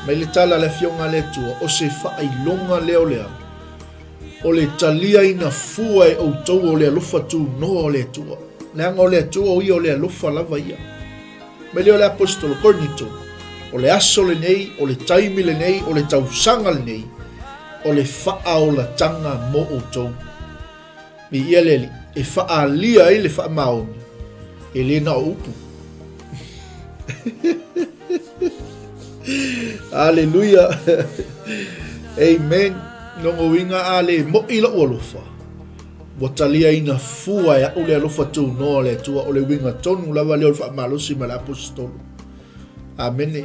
Mai le tala a le Afioga a le Atua, o se faailoga lea o le a? O le taliaina fua e outou o le alofa tunoa o le Atua. Leaga o le Atua o ia o le alofa lava ia. Mai lea o le Aposetolo Korinito, o le aso lenei, o le taimi lenei, o le tausaga lenei, o le faaolataga mo outou. Viia le Alii, e faaalia ai le faamaoni, e le na o upu. Aleluia. Amen. Lona uiga a le moʻi lou alofa, ua taliaina fua e aʻu le alofa tunoa o le Atua. O le uiga tonu lava lea o le faamalosi ma le Aposetolo. Amene.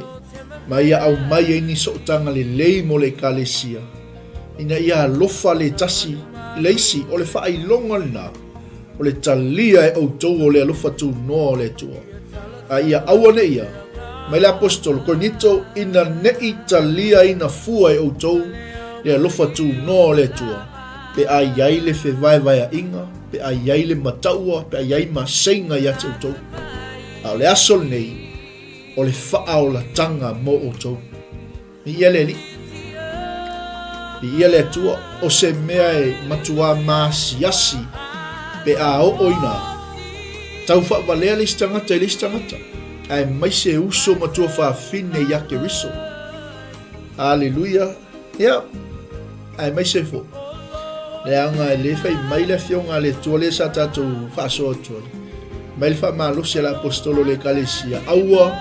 Ma ia aumai ai ni sootaga lelei mo le Ekalesia, ina ia alofa le tasi i le isi. O le faailoga lena, o le talia e outou o le alofa tunoa o le Atua. A ia aua ne i ia, mai le Aposetolo Korinito, ina ne i taliaina fua e outou le alofa tunoa o le Atua, pe a i ai le fevaevaeaiga, pe a i ai le mataua, pe a i ai maseiga ia te outou. A o le aso lenei, o le faaolataga mo outou. Viia le Alii. Viia le Atua, o se mea e matuā maasiasi pe a oo ina tau faavalea le isi tagata i le isi tagata, aemaise uso ma tuafafine ia Keriso. Aleluia. Ia, aemaise foi, leaga e le fai mai le Afioga a le Atua lea sa tatou faasoa atu ai, mai le faamalosi a le Aposetolo o le Ekalesia, aua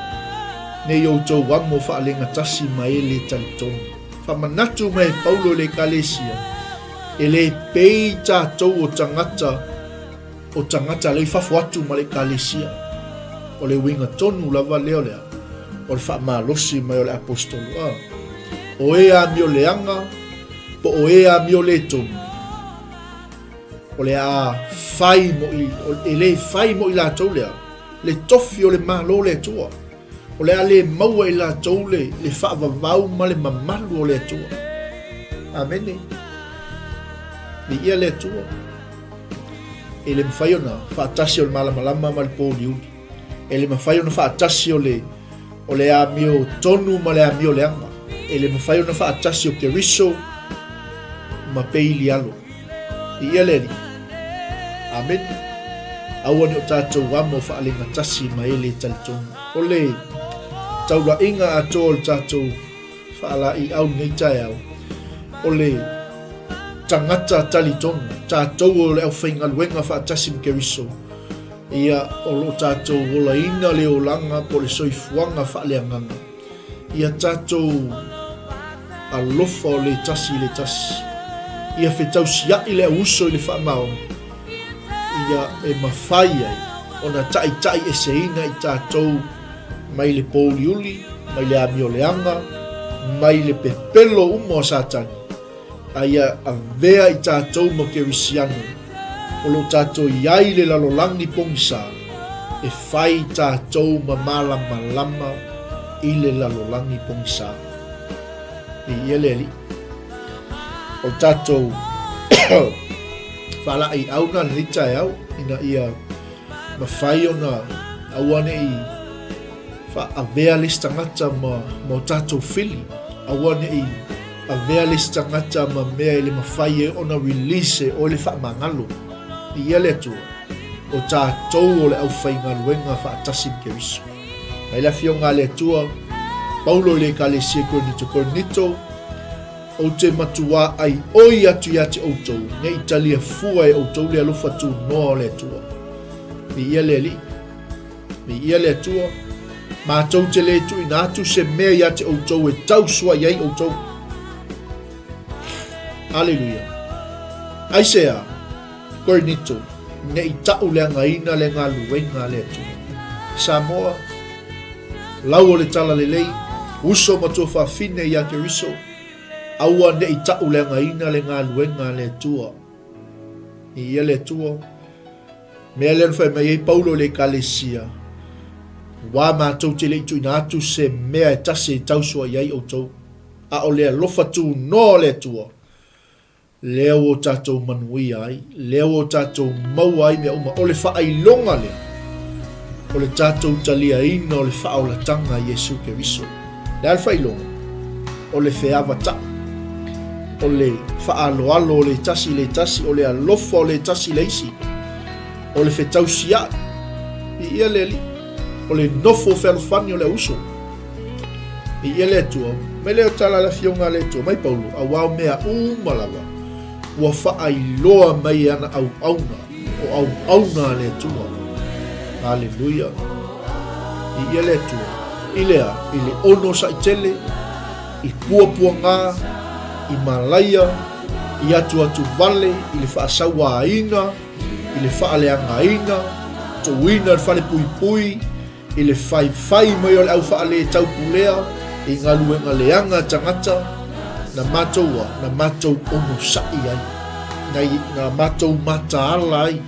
ne i outou amo faalegatasi ma e le talitonu. Faamanatu mai e Paulo i le Ekalesia, e le pei tatou o tagata o tagata lea i fafo atu ma le Ekalesia. O le uiga tonu lava lea o le a? O le faamalosi mai o le Aposetolo. A. O e amio leaga, po o e amio le tonu, o le a fai mo i, e le fai mo i latou lea, le tofi o le Malo o le Atua. O le a le maua e latou le, le faavavau ma le mamalu o le Atua. Amene. Viia le Atua. E le mafai ona faatasi o le malamalama ma le pōuliuli. E le mafai ona faatasi o le, o le amio tonu ma le amio leaga. E le mafai ona faatasi o Keriso ma Peilialo. Viia le Alii. Amene. Aua ne o tatou amo faalegatasi ma e le talitonu. O le taulaiga atoa o le tatou faalaeiau lenei taeao, o le tagata talitonu, tatou o le aufaigaluega faatasi ma Keriso, ia o lo o tatou olaina le olaga po o le soifuaga faaleagaga. Ia tatou alofa o le tasi i le tasi. Ia fetausiai le auuso i le faamaoni, ia e mafai ai ona taitaieseina i tatou mai le pōuliuli, mai le amioleaga, mai le pepelo uma o Satani, a ia avea i tatou ma Kerisiano o lo o tatou i ai i le lalolagi pogisa, e fai tatou ma malamalama i le lalolagi pogisa. Viia le Alii. O le tatou faalaeiau na lenei taeao ina ia mafai ona aua ne i faaavea le isi tagata ma, ma o tatou fili, aua ne i avea le isi tagata ma mea e le mafai ai ona release e oe le faamagalo. Viia le Atua, o tatou o le aufaigaluega faatasi ma Keriso. Mai le Afioga a le Atua, Paulo i le Ekalesia i Korinito, Korinito, Ou te matuā ʻaiʻoi atu iā te ʻoutou, ne i talia fua e ʻoutou le alofa tunoa o le Atua. Viia le Alii. Viia le Atua. Matou te le tuuina atu se mea iā te ʻoutou e tausuaʻi ai ʻoutou. Aleluia. Aisea, Korinito, ne i taʻuleagaina le galuega a le Atua. Samoa, lau o le talalelei, uso ma tuafafine iā Keriso, aua ne i taʻuleagaina le galuega a le Atua. Viia le Atua. Mea lea na fai mai ai Paulo i le Ekalesia, Wā mātou te le i tuuina atu se mea e tasi e tausoa i ai ʻoutou, a o le alofa tunoa o le Atua. Lea ua o tatou manuia ai, lea ua o tatou maua ai mea uma. O le faailoga lea, o le tatou taliaina o le faaolataga a Iesu Keriso. Le a le faailoga? O le feavataʻi, o le faaaloalo o le tasi i le tasi, o le alofa o le tasi i le isi, o le fetausiaʻi, viia le Alii, o le nofo fealofani o le auuso. Viia le Atua. Mai lea o tala a le Afioga a le Atua mai Paulo, auā o mea uma lava ua faailoa mai e ana auauna, o auauna a le Atua. Aleluia. Viia le Atua. I le a? I le onosaʻi tele, i puapuagā, i malaia, i atuatuvale, i le faasauāina, i le faaleagaina, tuuina i le falepuipui, i le faifai mai o le au faaletau-pulea i galuega leaga a tagata, na matou a, na matou onosai ai, na, na matou mataala ai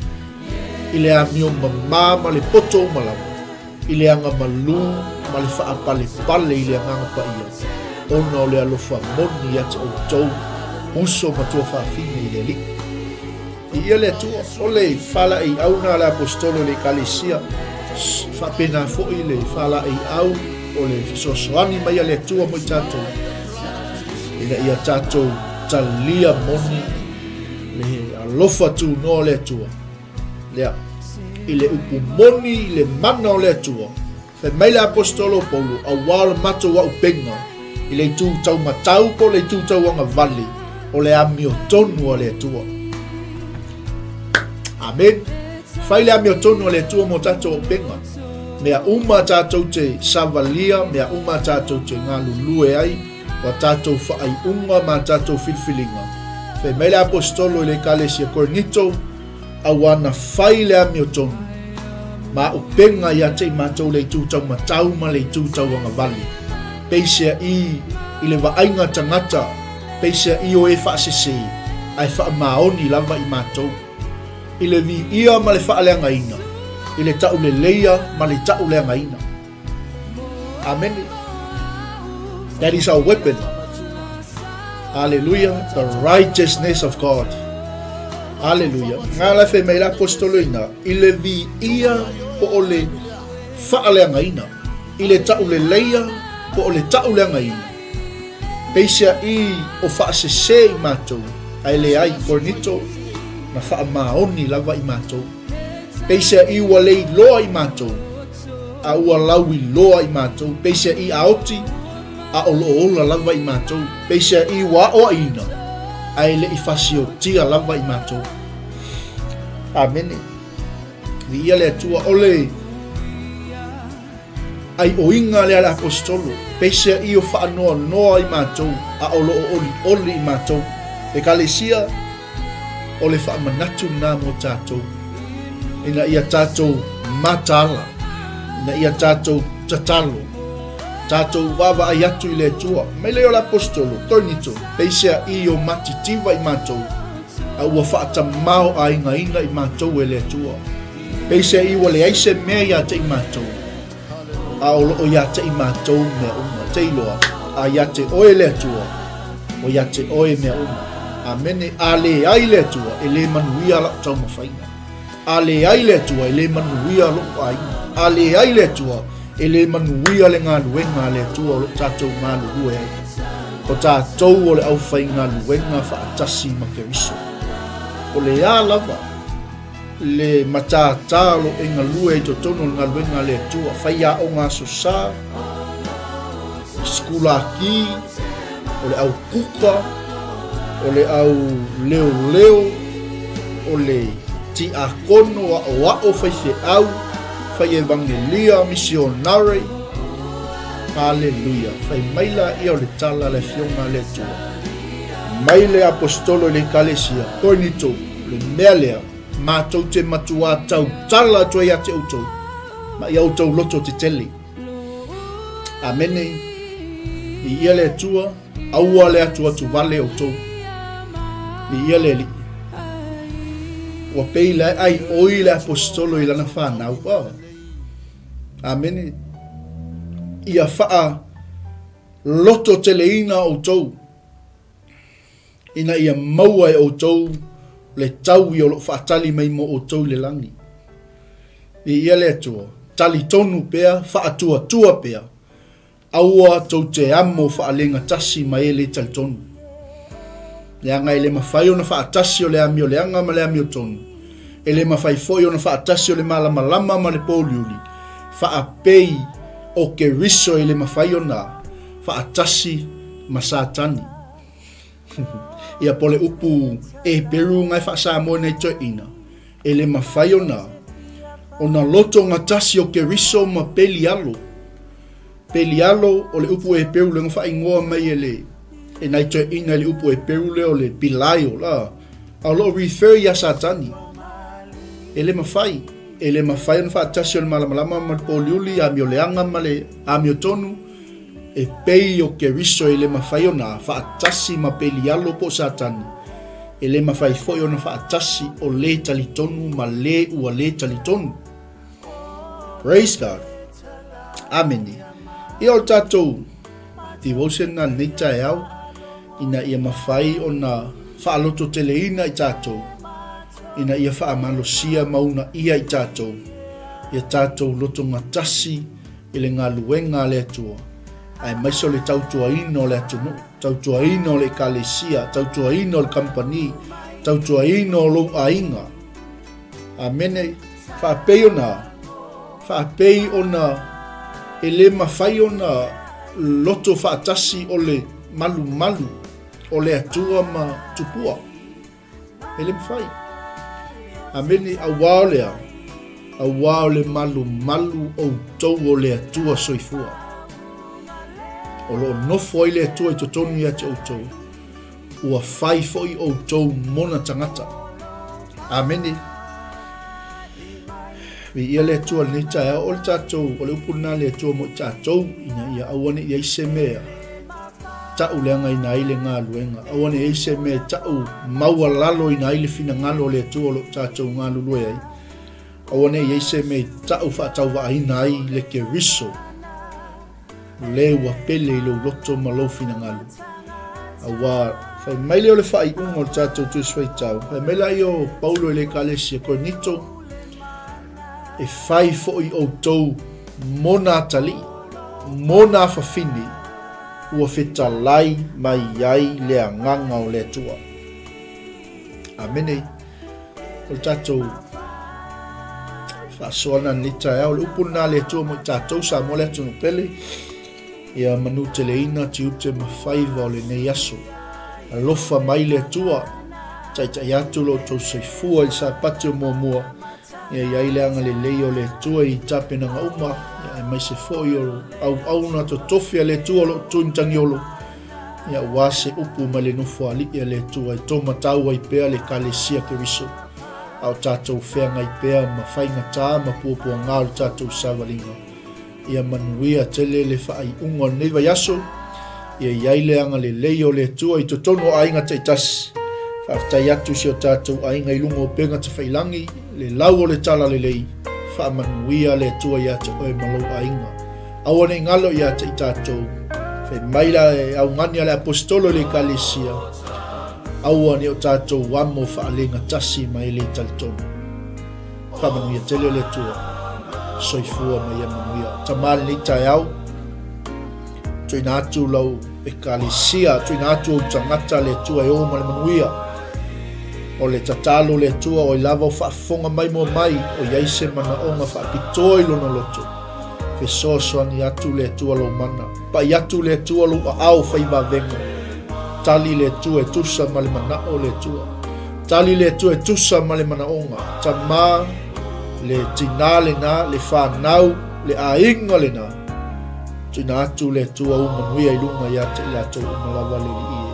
i le amio mamā ma le poto uma lava, i le aga malū ma le faapalepale i le Agaga Paia, ona o le alofa moni ia te outou, uso ma tuafafine i le Alii. Viia le Atua. O le faalaeiau na a le Aposetolo i le Ekalesia, faapena foi le faalaeiau o le fesoasoani mai a le Atua mo i tatou, ina ia tatou talia moni le alofa tunoa o le Atua. Lea, i le upu moni i le mana o le Atua, Fai mai le Aposetolo o Paulo, Auā o le matou auupega i le itu taumatau po o le itu tauagavale, o le amiotonu a le Atua. Amen. Fai le amiotonu a le Atua mo tatou auupega. Mea uma tatou te savalia, mea uma tatou te galulue ai, o a tatou faaiuga ma a tatou filifiliga. Fai mai le Aposetolo i le Ekalesia Korinito, Auā na fai le amiotonu ma upega ia te i matou le itu taumatau ma le itu tauagavale. Peiseaʻi i le vaaiga tagata, peiseaʻi o e faasese, ae faamaoni lava i matou. I le viia ma le faaleagaina, i le tauleleia ma le tauleagaina. Amene. That is our weapon. Hallelujah. The righteousness of God. Hallelujah. Ngā la whai mai la apostolo ina, i le viia po o le whaaleagaina, i le tauleleia po o le tauleagaina. Peiseaʻi o faasese i matou, ae leai, Korinito, na faamaoni lava i matou. Peiseaʻi ua leiloa i matou, a ua lauiloa i matou, peiseaʻi a oti, a o loo ola lava i matou, peiseaʻi ua aʻoaʻina, a e leʻi fasiotia lava i matou. Amene. Viia le Atua. O le ʻaiʻoiga lea a le Aposetolo, peiseaʻi o faanoanoa i matou, a o loo olioli i matou. Ekalesia, O le faamanatu lena mo tatou, ina ia tatou mataala, ina ia tatou tatalo, tatou vaavaai atu i le Atua. Mai lea o le Aposetolo, Korinito, peiseaʻi o matitiva i matou, a ua faatamaoaigaina i matou e le Atua. Peiseaʻi ua leai se mea ia te i matou, A o loo ia te i matou mea uma. Te iloa, a ia te oe le Atua, o ia te oe mea uma. Amene. A leai le Atua, e le manuia la'u taumafaiga. A leai le Atua, e le manuia lo'u aiga. A leai le Atua, e le manuia le galuega a le Atua o loo tatou galulue ai. O tatou o le aufaigaluega faatasi ma Keriso. O le a lava le matātā o lo e galue i totonu o le galuega a le Atua, faiaoga aso sa, sikulaki, o le au kuka, o le au leoleo, o le tiakono, aʻoaʻo, faifeau, fai evangelia, misionare. Haleluia. Fai mai laia o le tala a le Afioga a le Atua. Mai le Aposetolo i le Ekalesia, Korinito, Le mea lea, matou te matuā tautala atu ai ia te outou, ma ia outou loto tetele. Amene. Viia le Atua, aua le atuatu vale outou. Viia le Alii. Ua pei la e aioi le aposetolo i lana fanau. Oh. Amene. Ia faa loto teleina outou. ina ia maua e outou le taui o lo o faatali mai mo outou i le lagi. Viia le Atua, talitonu pea, faatuatua pea, Aua tou te amo faalegatasi ma e le talitonu. Leaga e le mafai ona faatasi o le amioleaga ma le amiotonu, e le mafai foi ona faatasi o le malamalama ma le pōuliuli, faapei o Keriso e le mafai ona faatasi ma Satani. Ia po o le upu Eperu na e faa-Samoa i nai toeaiina, e le mafai ona ona lotogatasi o Keriso ma Pelialo. Pelialo o le upu Eperu lea na faaigoa mai e le e nai toeaiina i le upu Eperu lea o le Belial, a, a o lo o refer ia Satani. E le mafai, e le mafai ona faatasi o le malamalama ma le pōuliuli, amioleaga ma le amiotonu, E pei o Keriso e le mafai ona faatasi ma Pelialo po o Satani, e le mafai foi ona faatasi o le talitonu ma le ua le talitonu. Praise God. Amene. Ia o le tatou devotion na lenei taeao ina ia mafai ona faalototeleina i tatou ina ia faamalosia ma uunaia i tatou ia tatou lotogatasi i le galuega a le Atua, aemaise o le tautuaina o le atunuu, tautuaina o le ekalesia, tautuaina o le kamupani, tautuaina o lou aiga. Amene. Faapei ona, faapei ona e le mafai ona loto faatasi o le malumalu o le Atua ma tupua. E le mafai. Amene, auā o le a? Auā o le malumalu outou o le Atua soifua. O lo o nofo ai le Atua i totonu ia te outou, ua fai foi outou mona tagata. Amene. Viia le Atua i lenei taeao, o le tatou, o le upu lena a le Atua mo i tatou, ina ia aua ne i i ai se mea ta'uleagaina ai le galuega. Aua ne i i ai se mea e ta'u maualaloina ai le finagalo o le Atua o lo o tatou galulue ai. Aua ne i i ai se mea e ta'u faatauvaaina ai le Keriso le ua pele i lou loto ma lou finagalo. Auā, fai mai lea o le faaiuga o le tatou Tusi Faitau, fai mai laia o Paulo i le Ekalesia Korinito, E fai foi outou mo nā atalii, mo nā fafine, ua fetalai mai ai le Agaga o le Atua. Amene. O le tatou faasoana lenei taeao, le upu lena a le Atua mo i tatou, Samoa le atunuu pele, ia manuteleina tiute ma faiva o lenei aso. Alofa mai le Atua, taitai atu lo outou soifua i le Sapati o muamua, Ia i ai le agalelei o le Atua i tapenaga uma, ia aemaise foi o auauna totofi a le Atua o lo o tui matagiolo, ia aua se upu mai le Nofoalii a le Atua e tōmatau ai pea le Ekalesia Keriso, a o tatou feagai pea ma faigata ma puapuaga o le tatou savaliga. Ia manuia tele le faaiuga o lenei vaiaso, ia i ai le agalelei o le Atua i totonu o aiga taitasi. Faafetai atu i si o tatou aiga i luga o upega tafailangi, le lau o le talalelei, faamanuia le Atua ia te oe ma lou aiga. Aua ne i galo ia te i tatou, fai mai la e augani a le Aposetolo i le Ekalesia, aua ne i o tatou amo faalegatasi ma e le talitonu. Faamanuia tele le Atua. Soifua ma ia manuia. Tama lenei taeao, tuuina atu lau ekalesia, tuuina atu ou tagata le Atua e o ma le manuia. O le tatalo le Atua, oi lava o faafofoga mai moa mai, o i ai se manaoga faapitoa i lona loto. Fesoasoani atu le Atua lou mana. Pai atu le Atua lou aao fai vavega. Tali le Atua e tusa ma le manao le Atua. Tali le Atua e tusa ma le manaoga. Tama, le tinā lenā, le whanau, le aiga lenā. Tuina atu le Atua u manuia i lunga ia te i latou uma lava le Alii e.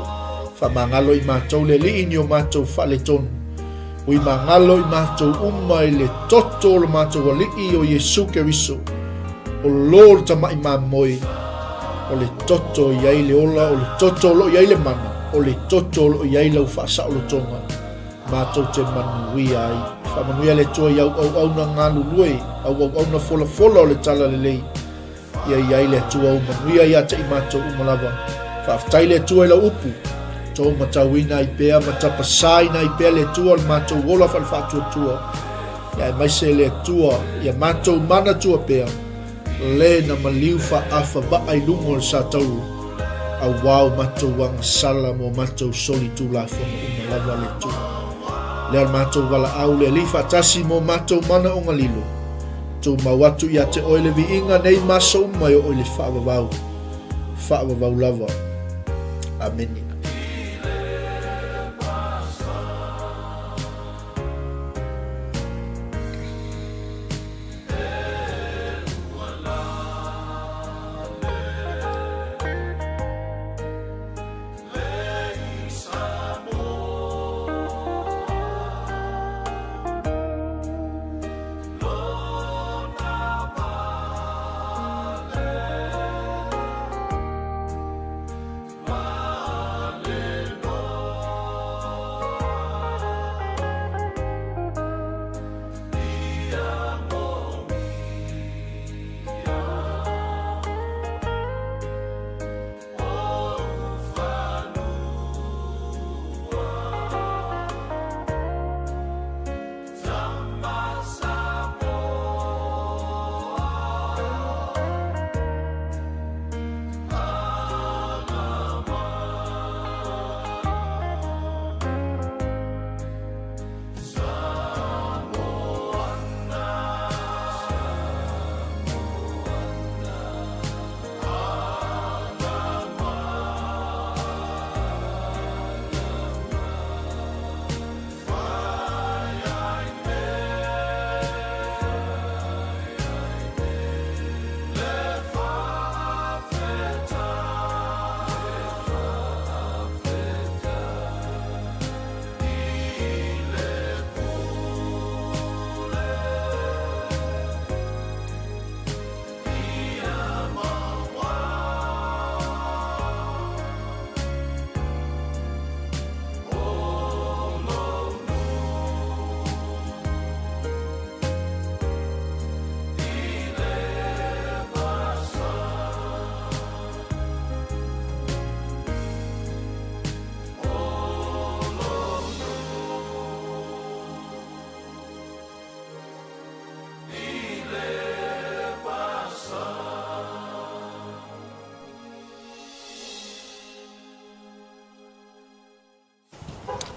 Faamagalo i matou le Alii ni o matou faaletonu. Ui magalo i matou uma i le toto o lo matou Alii o Iesu Keriso, o lo le tama'i mamoe, o le toto i ai le ola, o le toto o lo o i ai le mana, o le toto o lo o i ai lau faasaolotoga, matou te manuia ai. Faamanuia le Atua i au auauna galulue, au auauna folafola o le talalelei, ia i ai le Atua ou manuia ia te i matou uma lava. Faafetai le Atua i lau upu. Tou matauina ai pea ma tapasaina ai pea le Atua o le matou ola faale-faatuatua, ia aemaise le Atua ia matou manatua pea le na maliu faaafa vaa i luga o le satauru, auā o matou agasala ma o matou soli tulafono uma lava le Atua. Lea le matou valaau le Alii faatasi mo matou manaoga lilo, tumau atu ia te oe le viiga nei ma aso uma e oo i le faavavau. Faavavau lava. Amene.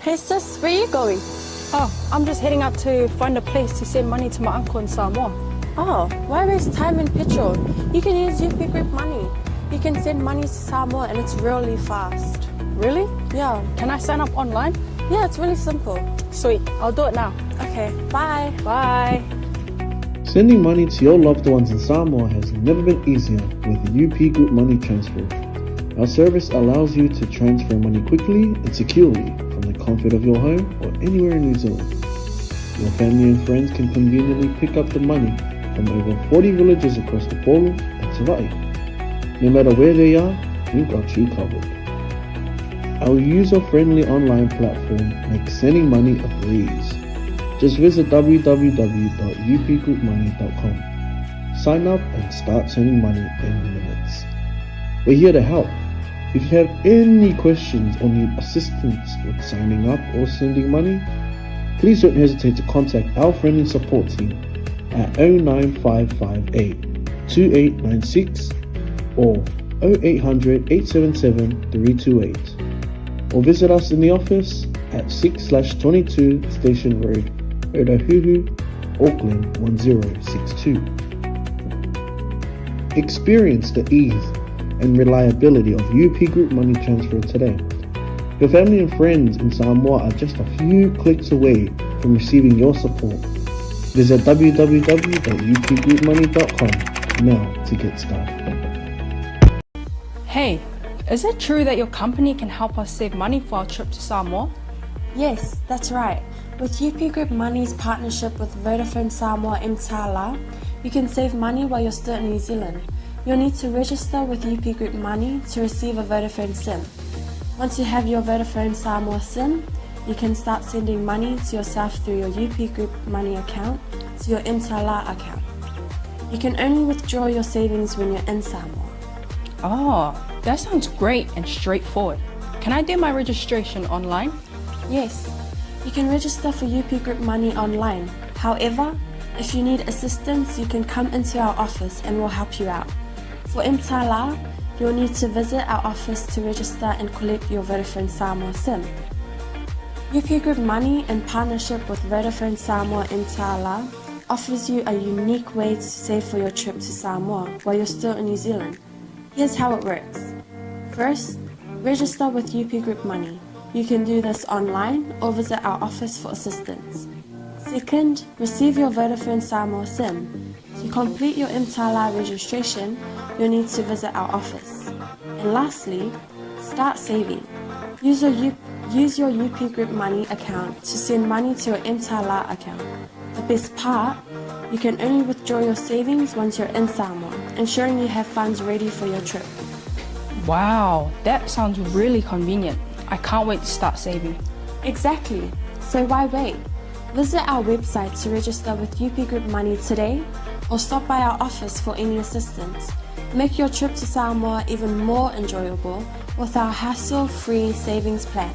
Hey sis, where are you going? Oh, I'm just heading out to find a place to send money to my uncle in Samoa. Oh, why waste time and petrol? You can use UP Group Money. You can send money to Samoa and it's really fast. Really? Yeah. Can I sign up online? Yeah, it's really simple. Sweet, I'll do it now. Okay, bye. Bye. Sending money to your loved ones in Samoa has never been easier with UP Group Money Transfer. Our service allows you to transfer money quickly and securely from the comfort of your home or anywhere in New Zealand. Your family and friends can conveniently pick up the money from over 40 villages across the Polo and Savai'i. No matter where they are, we've got you covered. Our user-friendly online platform makes sending money a breeze. Just visit www.upgroupmoney.com. Sign up and start sending money in minutes. We're here to help. If you have any questions or need assistance with signing up or sending money, please don't hesitate to contact our friendly support team at 09558 2896 or 0800 877 328 or visit us in the office at 6 22 Station Road, Otahuhu, Auckland 1062. Experience the ease and reliability of UP Group Money Transfer today. Your family and friends in Samoa are just a few clicks away from receiving your support. Visit www.upgroupmoney.com now to get started. Hey, is it true that your company can help us save money for our trip to Samoa? Yes, that's right. With UP Group Money's partnership with Vodafone Samoa Mtala, you can save money while you're still in New Zealand. You'll need to register with UP Group Money to receive a Vodafone SIM. Once you have your Vodafone Samoa SIM, you can start sending money to yourself through your UP Group Money account to your Mtala account. You can only withdraw your savings when you're in Samoa. Oh, that sounds great and straightforward. Can I do my registration online? Yes, you can register for UP Group Money online. However, if you need assistance, you can come into our office and we'll help you out. For Mtala, you'll need to visit our office to register and collect your Vodafone Samoa SIM. UP Group Money, in partnership with Vodafone Samoa Mtala, offers you a unique way to save for your trip to Samoa while you're still in New Zealand. Here's how it works. First, register with UP Group Money. You can do this online or visit our office for assistance. Second, receive your Vodafone Samoa SIM. To complete your Mtala registration, you'll need to visit our office. And lastly, start saving. Use your, U- use your UP Group Money account to send money to your Mtala account. The best part, you can only withdraw your savings once you're in Samoa, ensuring you have funds ready for your trip. Wow, that sounds really convenient. I can't wait to start saving. Exactly. So why wait? Visit our website to register with UP Group Money today or stop by our office for any assistance. Make your trip to Samoa even more enjoyable with our hassle free savings plan.